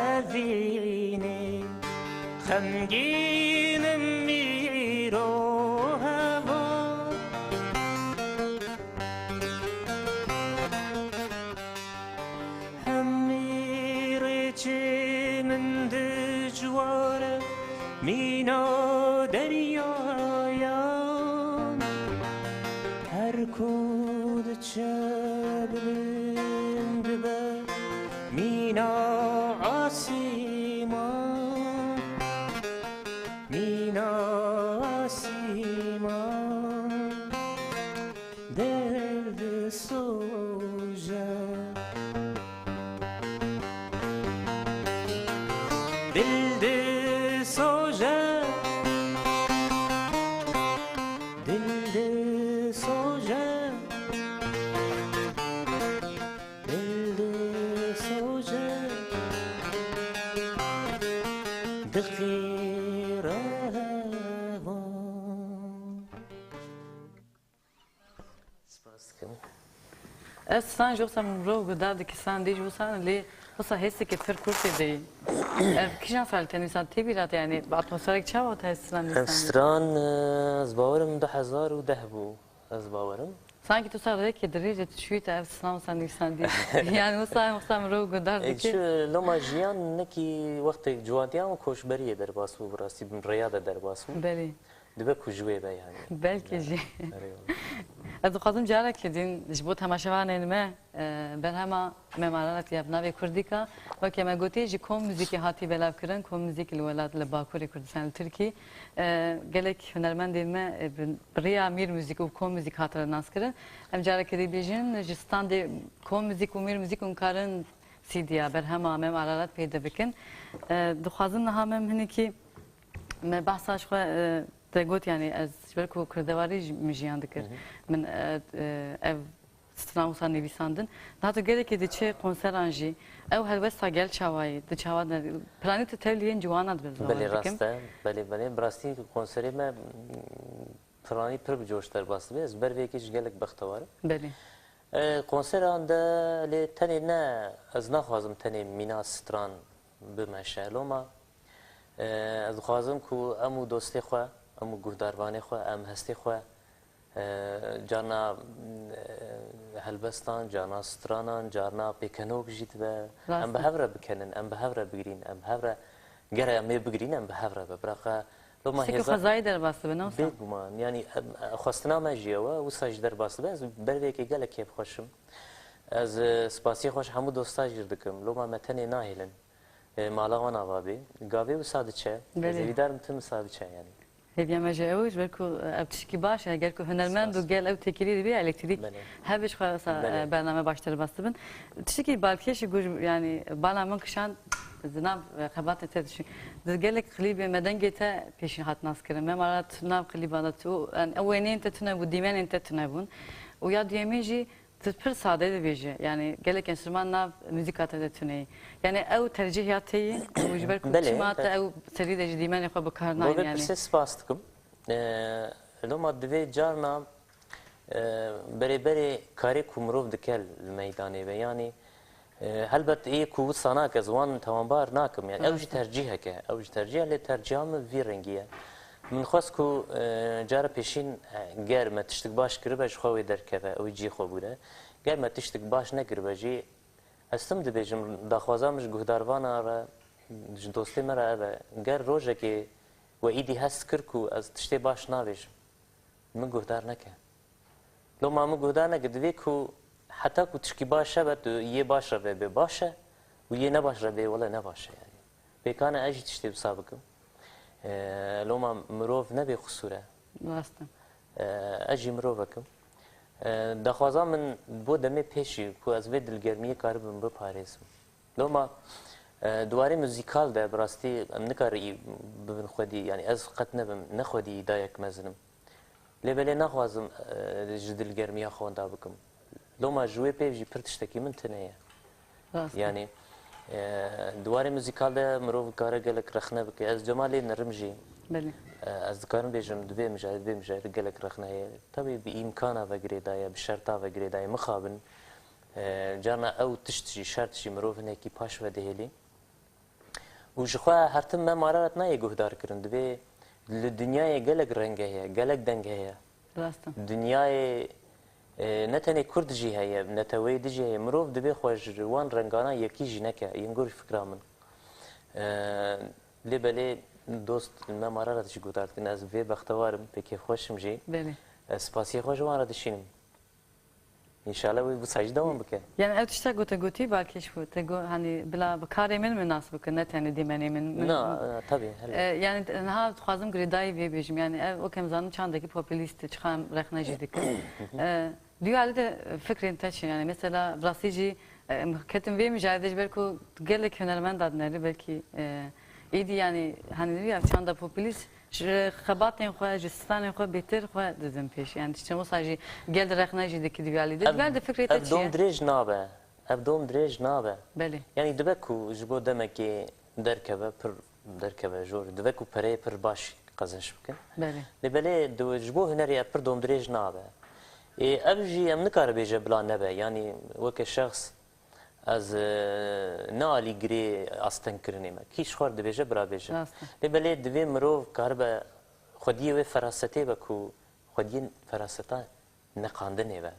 evînê xemgîn im îro heva. Hemî rêçê min dicware mîna deryayan. Her ku diçe bilind dibe mîna asîman, mîna asîman. Dil disoje. Dil disoje. Dil disoje. Dil disoje. Diqîre. Spas dikim. Ez stran ji wisa min mirov guhdar dikî, stran dî ji wisa lê wisa hêstekê pir kurt tê de ye. Ev kîjan sal te nivîsand, tê bîra te, yanî bi atmosferek çawa te stran nivîsand? Ev stran, e, ez bawerim du hezar û deh bû, ez bawerim. Sankî tu sal rêkê dirêj e, tu çûyî te ev stran wisa nivîsandî. Yanî wisa, wisa mirov guhdar dike. E, çi, loma jiyan nekî wextek ciwantiya û koçberiyê derbas bû, bi rastî bin rêya de derbas bû. Belê. Dibe ku ji wê be, yanî. Belkî jî. Erê wele. Ez dixwazim carekê din ji bo temaşevanên me, e, berhema Mem Ararat ya bi navê Kurdîka, weke me gotî, ji kom muzîkê hatî belavkirin, kom muzîk li welat, li Bakurê Kurdistan, li Tirkî. E, gelek hunermendên me, e, bi, bi riya mîr muzîk û kom muzîk hatine naskirin. Em carekê dî bêjin, ji standê kom muzîk û mîr muzîk hûn karin C D'ya berhema Mem Ararat pêde bikin. E, dixwazim niha Mem hinekî Me behsa ji xwe, e, te got, yanî ez ji ber ku kurdewarî jî min jiyan dikir. Hı hı. Min, e, e, ev stran wisa nivîsandin. Niha tu gelekî diçe konseran jî. Ew helwesta gel çawa ye? Di çawa de? Planî tu tevlî yên ciwanan dibin, Belê, bawer dikim. Rast e. Belê, belê. Bi rastî konserê me, m, planî pir bi coş derbas dibe. Ez ber vê yekê jî gelek bextewar im. Belê. E, konseran de lê tenê ne, ez naxwazim tenê mîna stran bimeşe. Loma, e, ez dixwazim ku em û dostê xwe, em û guhdarvanê xwe, em hestê xwe, E, carna, e, helbestan, carna stranan, carna pêkenok jî dibe. Em bi hev re bikenin, em bi hev re bigirîn, em bi hev re, gere em ê bigirîn, em bi hev re be. Bira qe loma hêza xwezayî derbas dibe, ne wisa? Bêguman, yanî, em, xwestina me jî ew e, wisa jî derbas dibe. Ez ber vê yekê gelek kêfxweş im. Ez, e, spasiyê xwe ji hemû dosta jî dikim. Loma me tenê nahêlin. E, mala wan ava bê. Gavê wisa diçe. Ez hêvîdar im tim wisa biçe, yanî. Hêviya me jî ew e, ji ber ku, e, ev tişkî baş e, ger ku hunermend û gel ew têkilî dibe, elektrîk hebe ji xwe sa, e, bername baş derbas dibin. Tiştekî balkêş e ku ji, yanî bala min kişand di nav, e, xebatê te dişî. Di gelek klîbê me dengê te pêşî hat naskirin. Me mala tu nav klîba de tu, yanî ew wêneyên te tune bû, dîmenên te tune bûn. Û ya duyemîn jî, tu pir sade dibêje. Yanî gelek enstrûman nav muzîka te de tune ye. Yanî ew tercîh ya te ye, û ji ber ku çima te ew serî de ji dîmenê xwe bi kar nayîn, yanî. Belê, belê. Bo vê pirsê spas dikim. Ee, loma divê carna, e, berê berê karê ku mirov dike li meydanê be. Yanî, e, helbet ê ku wisa nake, ez wan tewanbar nakim. Yanî ew jî tercîhek e. Ew jî tercîh e, lê tercîha min vî rengî ye. Min xwest ku, e, cara pêşîn, e, ger me tiştik baş kiribe, ji xwe wê derkeve, ew ê cihê xwe bûre. Ger me tiştik baş nekiribe jî, ez tim dibêjim, daxwaza min ji guhdarvana re, ji dostê me re ev e. Ger rojekê we îdî hest kir ku ez tiştê baş nabêjim, min guhdar neke. Loma min guhdar neke, divê ku heta ku tişkî baş hebe, tu yê baş re vê bê baş e û yê ne baş re vê wele ne baş e, yanî. Pêkan e ez jî tiştê wisa bikim. E, loma mirov nebê qisûr e. Rast e. E, ez jî mirovek im. E, daxwaza min bo demê pêşî ku ez vê dilgermiyê karibim biparêzim. Loma, e, di warê muzîkal de bi rastî em nikarin î-, bibin xwedî, yanî ez qet nebim, ne xwedî îdayek mezin im. Lê belê naxwazim, e, ji dilgermiya xwe wenda bikim. Loma ji wê pêv jî pir tiştekî min tune ye. Rast e. Yanî, e, di warê muzîkal de mirov dikare gelek rexne bike. Ez dema lê nirim jî. Belê. E, ez dikarim bêjim, di vê mijarê, di vê mijarê de gelek rexne heye. Tabî bi îmkana ve girêdaye, bi şerta ve girêdaye. Mixabin, e, carna ew tişt jî, şert jî mirov hinekî paş ve dihêlî. Û ji xwe her tim Mem Ararat nayê guhdar kirin. Divê li dinyayê gelek reng heye, gelek deng heye. Rast e. Dinyayê, e, ne tenê Kurd jî heye, neteweyê din jî heye. Mirov divê xwe ji wan rengana yekî jî neke. Yên gor fikra min. E, lê belê dost Mem Ararat jî guhdar dikin. Ez vê bextewar im, pê kêfxweş im jî. Belê. Ez spasiyê xwe ji wan re dişînim. Înşallah wê wisa jî dewam bike. Yani ew tişta ku te gotî balkêş bû. Te got, hani bila bi karê min min nas bike, ne tenê dîmenê min. Min, na, na, tabii, helbet. E, yani niha dixwazim girêdayî vê bêjim. Yani ev, weke em zanin çandekî populîst e, çiqa em rexne jî dikin. E, duyalî de fikrên te çi? Yani mesela bi rastî jî, e, em ketin vê mijarê de ji ber ku gelek hunermend dadineri belkî, e, êdî yani hani ya çanda populîst Ji xebatên xwe, ji stranên xwe bêtir xwe didin pêş. Yani tiştên wisa jî gel rexne jî dikî duyalî de. Duyalî de fikrê te çi ye? Ev dom dirêj nabe. Ev dom dirêj nabe. Belê. Yani dibe ku ji bo demekê derkeve, pir derkeve jor. Dibe ku pereyê pir baş qezenç bikin. Belê. Lê belê di, ji bo hunerê ev pir dom dirêj nabe. Ê, ev jî em nikare bêje bila nebe. Yani weke şexs Ez, e, ne alîgirê astengkirinê me. Kî ji xwe re dibêje, bira bêje. Rast e. Lê belê divê mirov karibe xwediyê wê ferasetê be ku xwediyê feraseta neqandinê be.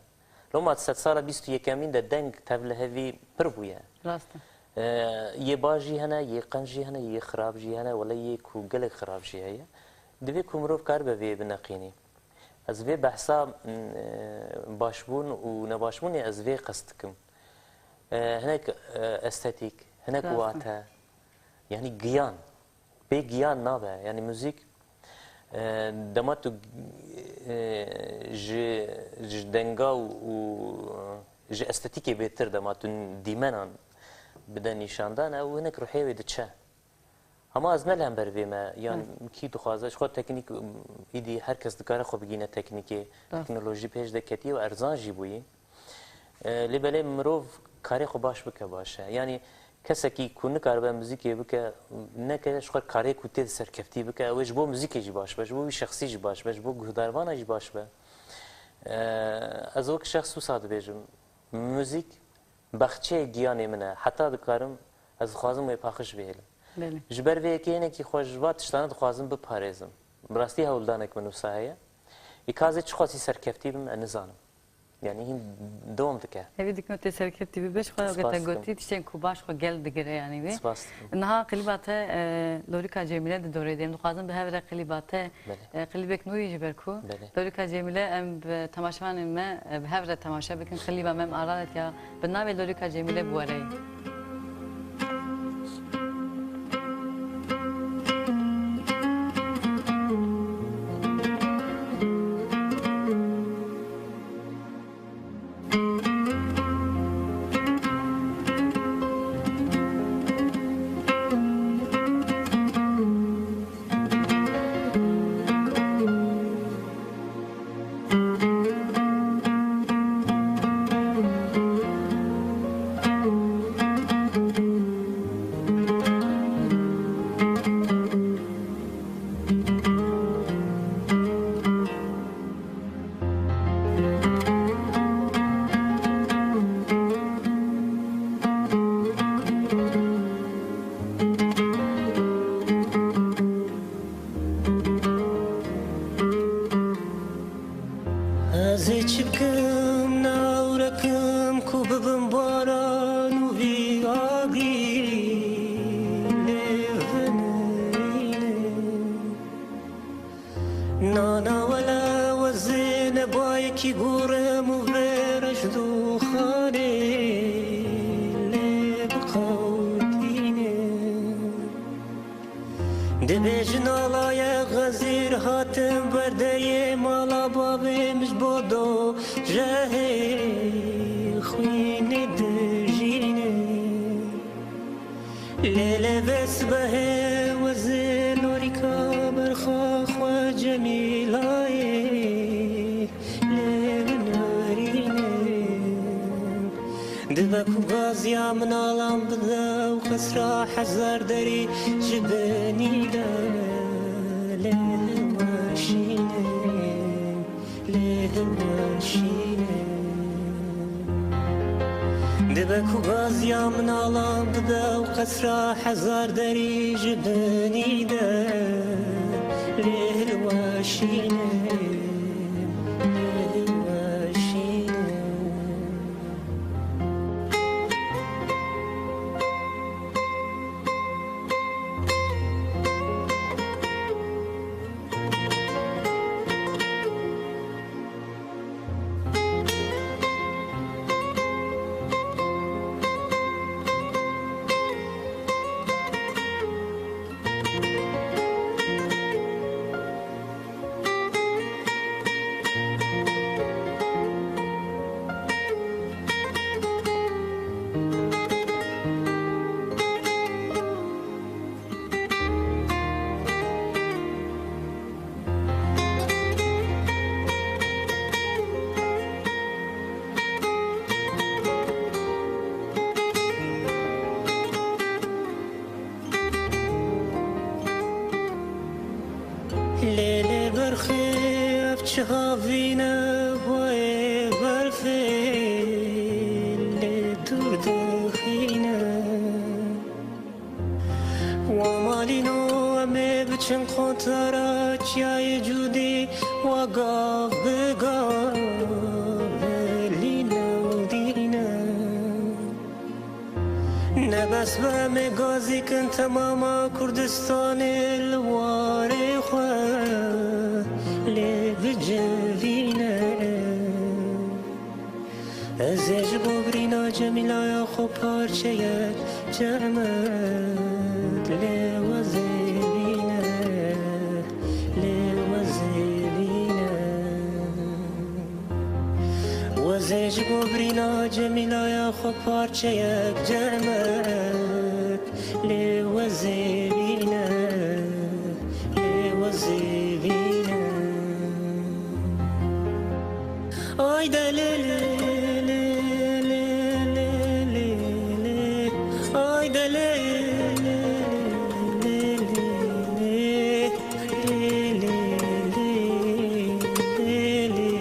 Loma di sedsala bîst û yekemîn de deng tevlihevî pir bûye. Rast e. E, yê baş jî hene, yê qenc jî hene, yê xirab jî hene, wele yê ku gelek xirab jî heye. Divê ku mirov karibe vê bineqînî. Ez vê behsa, m, e, başbûn û nebaşbûnê ez vê qest dikim. E, hinek, e, estetîk, hinek wate, yanî giyan. Bê giyan nabe. Yanî muzîk, e, dema tu, e, ji, ji denga û, û, e, ji estetîkê bêtir dema tu dîmenan bide nîşandan, ew hinek ruhê wê diçe. Hema ez ne li hember vê me, yan kî dixwaze, ji xwe teknîk, îdî her kes dikare xwe bigîne teknîkê. Teknolojî pêş de ketiye û erzan jî bûyî. E, lê belê mirov karê xwe baş bike baş e. Yanî kesekî ku nikaribe muzîkê bike, neke ji xwe karê ku tê de serkeftî bike, ew ê ji bo muzîkê jî baş be, ji bo wî şexsî jî baş be, ji bo guhdarvana jî baş be. E, ez wek şexs wisa dibêjim, muzîk Baxçeyê giyanê min e. Heta dikarim, ez dixwazim wê paqij bihêlim. Belê. Ji ber vê yekê hinekî xwe ji va tiştane dixwazim biparêzim. Bi rastî hewldanek min wisa heye. Îkazê çiqasî serkeftî bim, ez nizanim. Yanî hîn dewam dike. Hevî dikim tê serkeftî bibe, ji xwe weke Spas te dikim. Gotî, tiştên ku baş xwe gel digire, yanî wê. Spas dikim. Niha klîba te, e, Lorîka Cemîle di dorê de. Em dixwazin bi hev re klîba te, Belê. e, klîbek nû yî ji ber ku. Belê. Lorîka Cemîle, em bi temaşevanên me, e, bi hev re temaşe bikin. Klîba Mem Aralet ya bi navê Lorîka Cemîle bi we re ye. Ez ê çi bikim, ne ewrekim ku bibim baran û vî agî lê vinînim. Nana wele wezê nebayekî gorim û vêreş dûxanê lê biqewtînim. Dibêjin alaye xezîr hatim ber deriyê mala bavê min ji bo dojehê xwînê dijînim. Lê lê vê sibehê wezê Lorîka berxa xwe Cemîlayê lê binarînim. Dibe ku gaziya min alan bide û qesra hezar derî ji binî de lê weşînim, lê weşînim. Dibe ku gaziya min alan bide û qesra hezar derî ji binî de lê weşînim, lê weşînim. Lê lê berxê ev çi havîne, bayê berfê lê dûr dixîne. Wa malîno em ê biçin qotara çiyayê Cûdî, wa gav bi gav belî newdîne. Ne bes be em ê gazî kin temama Kurdistanê li warê xwe lê bicivîne. Ez ê ji bo birîna Cemîlaya xwe parçeyek cemet lê wezê bîne, lê wezê bîne. Wezê ji bo birîna Cemîlaya xwe parçeyek cemet lê wezê bîne, lê wezê bîne. Ay de lê lê lê lê lê lê lê lê. Ay de lê lê lê lê lê lê.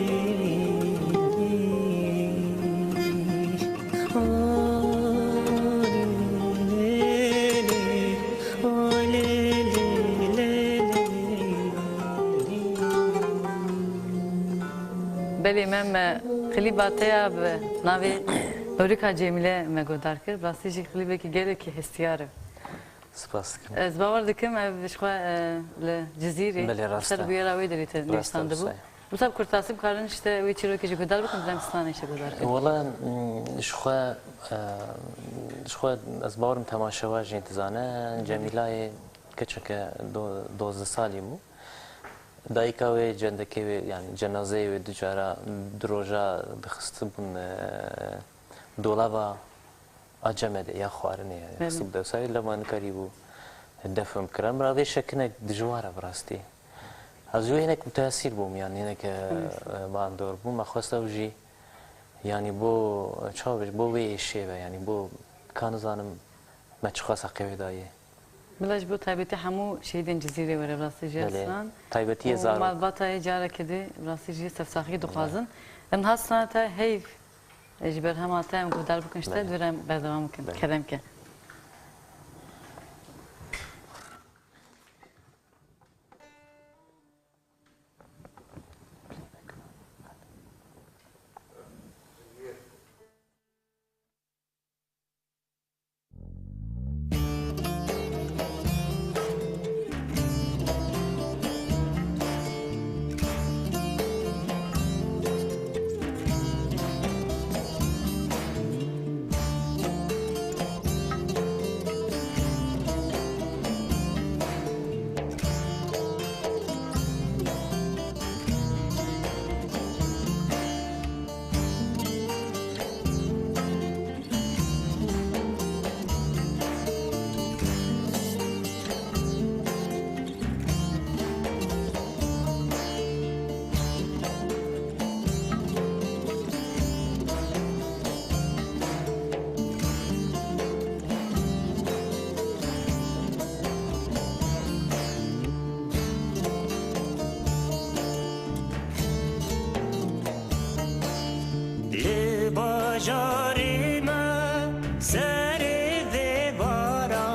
Lê me, me klîba te ya bi navê Ewrika Cemîle me guhdar kir. Bi rastî jî klîbekî gelekî hestiyar e. Spas dikim. Ez bawer dikim ev ji xwe, e, li Cizîrê Belê, rast ser e. bûyera wê derê te Rast e, nivîsandibû. wisa ye. Wisa bi kurtasî bikarin işte wê çîrokê jî guhdar bikin, bi dem stranê jî guhdar kin. Wala, mm, ji xwe, e, ji xwe ez bawerim temaşewa jî dizane. Cemîlayê keçeke do-, dozdeh salî bû. Dayika wê, cendekê wê, yani cenazeyê wê du cara, du roja dixistibûn, e, dolava aceme de ya xwarinê, yani Belê. xistibû dewsa wê, lema nikarîbû defin bikira. Min ra vê şekinek dijwar e bi rastî. Ez wê hinek mutesîr bûm, yani hinek, e, e, bandor bûm. Me xwest ew jî, yani bo, çawa bêj, bo wê êşê be, yani bo ka nizanim me çiqas heqê wê dayê. Bila ji bo taybetî hemû şehîdên Cizîrê were, bi rastî jî Belê. Eslan. Taybetî yê Û zarok. malbata yê careke dî, bi rastî jî sersaxî dixwazin. Belê. Em niha strana te heyv, e, ji berhema te em guhdar bikin ji te, Belê. dû re em berdewam bikin. Belê. Kerem ke. Li bajarê me serê vê bara,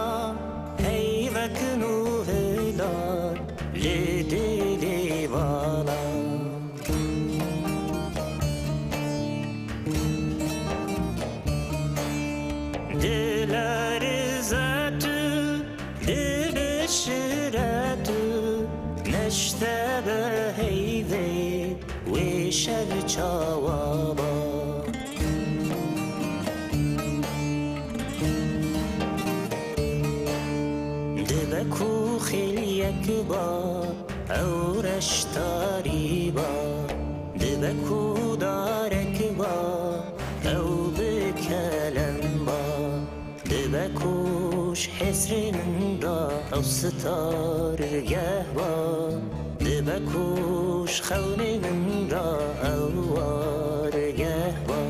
heyvek nû hilal li dilê vala. Dilerze tu, dibişire tu, neşte bi heyvê wê şev çawa ba. Dibe ku xêliyek ba, ew reştarî ba. Dibe ku darek ba, ew bi kelem ba. Dibe ku ji hêsrê min re ew sitargeh ba. Dibe ku ji xewnê min re ew wargeh ba.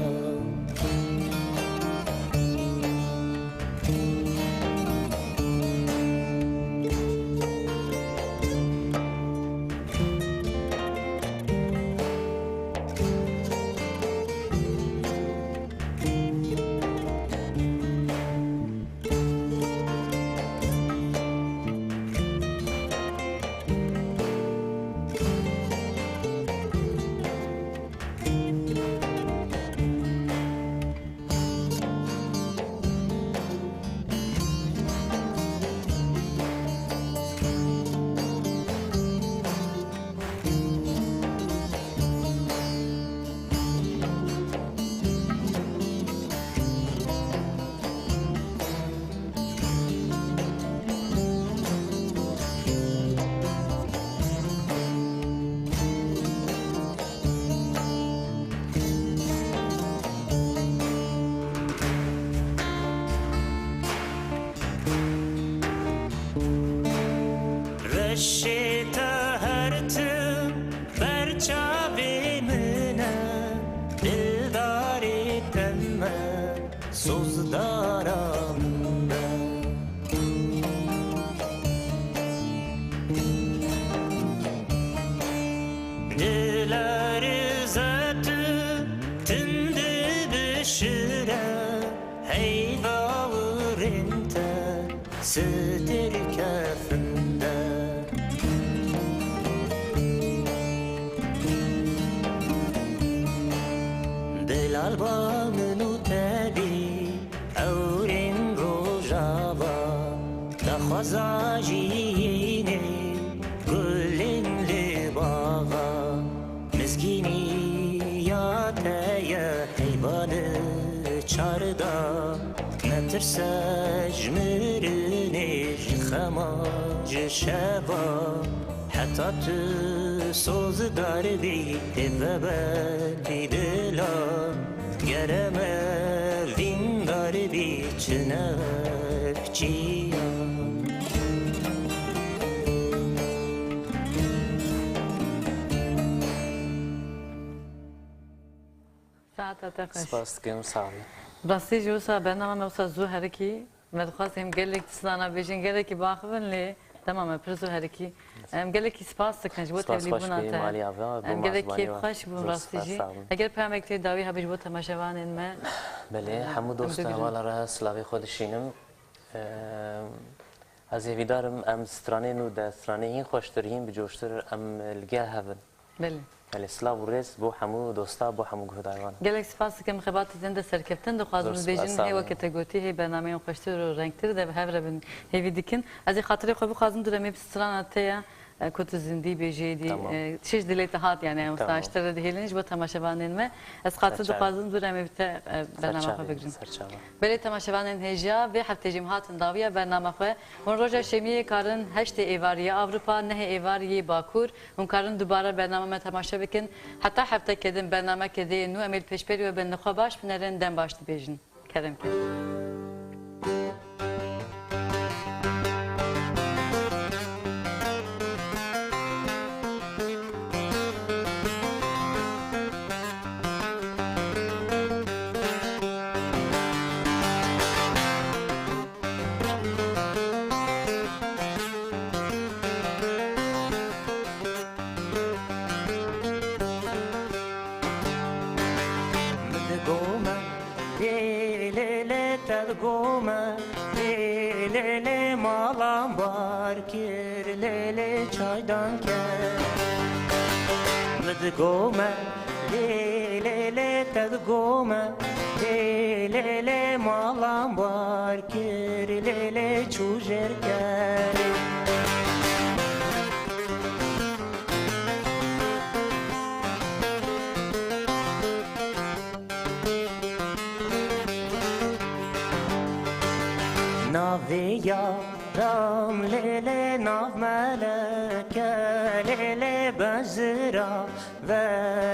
Reşê te her tim ber çavê min e, dildarê te me, sozdara min be. Dilerze tu, tim dibişire, heyva wirên te, sitir kefin de. Ava daxwaza jiyînê gulên li baxa, mizgîniya te ye heyva li çar de. Netirse ji mirinê, ji xema, ji şeva, heta tu sozdar bî, tê vebelî dila. Gere me vîndar bî, çi nexçiya. Saeta te xweş. Spas dikim, sağ olun. Rastî jî wisa bernama me wisa zû herikî. Me dixwast em gelek strana bêjin, gelekî baxivin lê dema me pir zû herikî. Em gelekî spas dikin ji bo Spas xweş tevlîbûna bî, te. Malî Ava, bo Em gelek mezbanî kêf we. Xweş bûn Zor rastî spas, jî. Sağ olun. Eger peyamek tê dawî hebe ji bo temaşevanên me, Belê, em, hemû em dost û bigrin. Hevala re silavê xwe dişînim. Em, ez hêvîdar im em stranên nû de, stranê hîn xweştir, hîn bicoştir em li gel hev in. Belê. Belê, silav û rêz bo hemû dosta, bo hemû guhdarvan. Gelek spas dikim, xebatê din de serkeftin dixwazim Zor spas, bêjin, sağ hê olun. Weke te gotî, hê bernameyên xweştir û rengtir de bi hev re bin hêvî dikin. Ez ê xatirê xwe bixwazim, dûre me bi strana te ye, e, ku tu zindî bêjê dî, Tamam. e, çi ji dilê te hat, yani, em Tamam. ji te re dihêlin ji bo temaşevanên me. Ez xatir Serçave. Dixwazim, dûre me bi te, e, bernama xwe Serçave, bigrin. Serçave. Belê temaşevanên hêja, vê heftê jî em hatin dawiya bernama xwe. Hûn roja şemiyê karin heştê êvarî yê Avrupa, nehê êvarî yê Bakur, hûn karin dubare bernama me temaşe bikin. Heta hefteke din bernameke dê nû em ê li pêşberî we bin. Li xwe baş binerin, dem baş dibêjin. Kerem ke. Min digo me, lê, lê, lê, te digo me, lê, lê, lê, malan bar kir, lê, lê, çaydan ker. Min digo me, lê, lê, lê, te digo me, lê, lê, lê, malan bar kir, lê, lê, çû jêr ker. Navê yaram lê lê nav meleke, lê lê bezira ve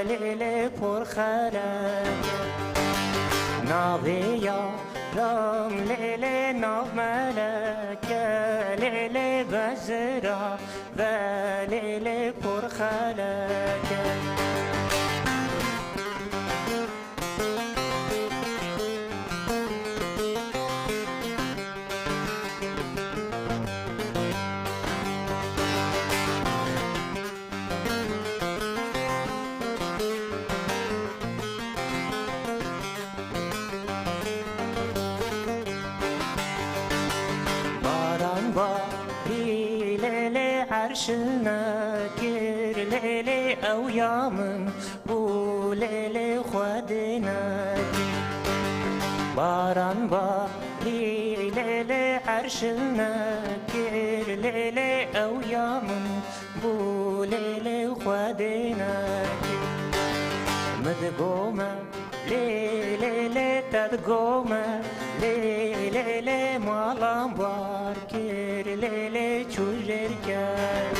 lê lê porxeleke. Navê yaram lê lê nav meleke, lê lê bezira ve lê lê porxeleke. Baran barî lê lê erşine kir, lê lê ew ya min bû, lê lê xwedine kir. Baran barî lê lê erşine kir, lê lê ew ya min bû, lê lê xwedine kir. Min digo me, lê, lê, lê, te digo me, lê, lê, lê, malan bar kir, lê, lê, çû jêr ker.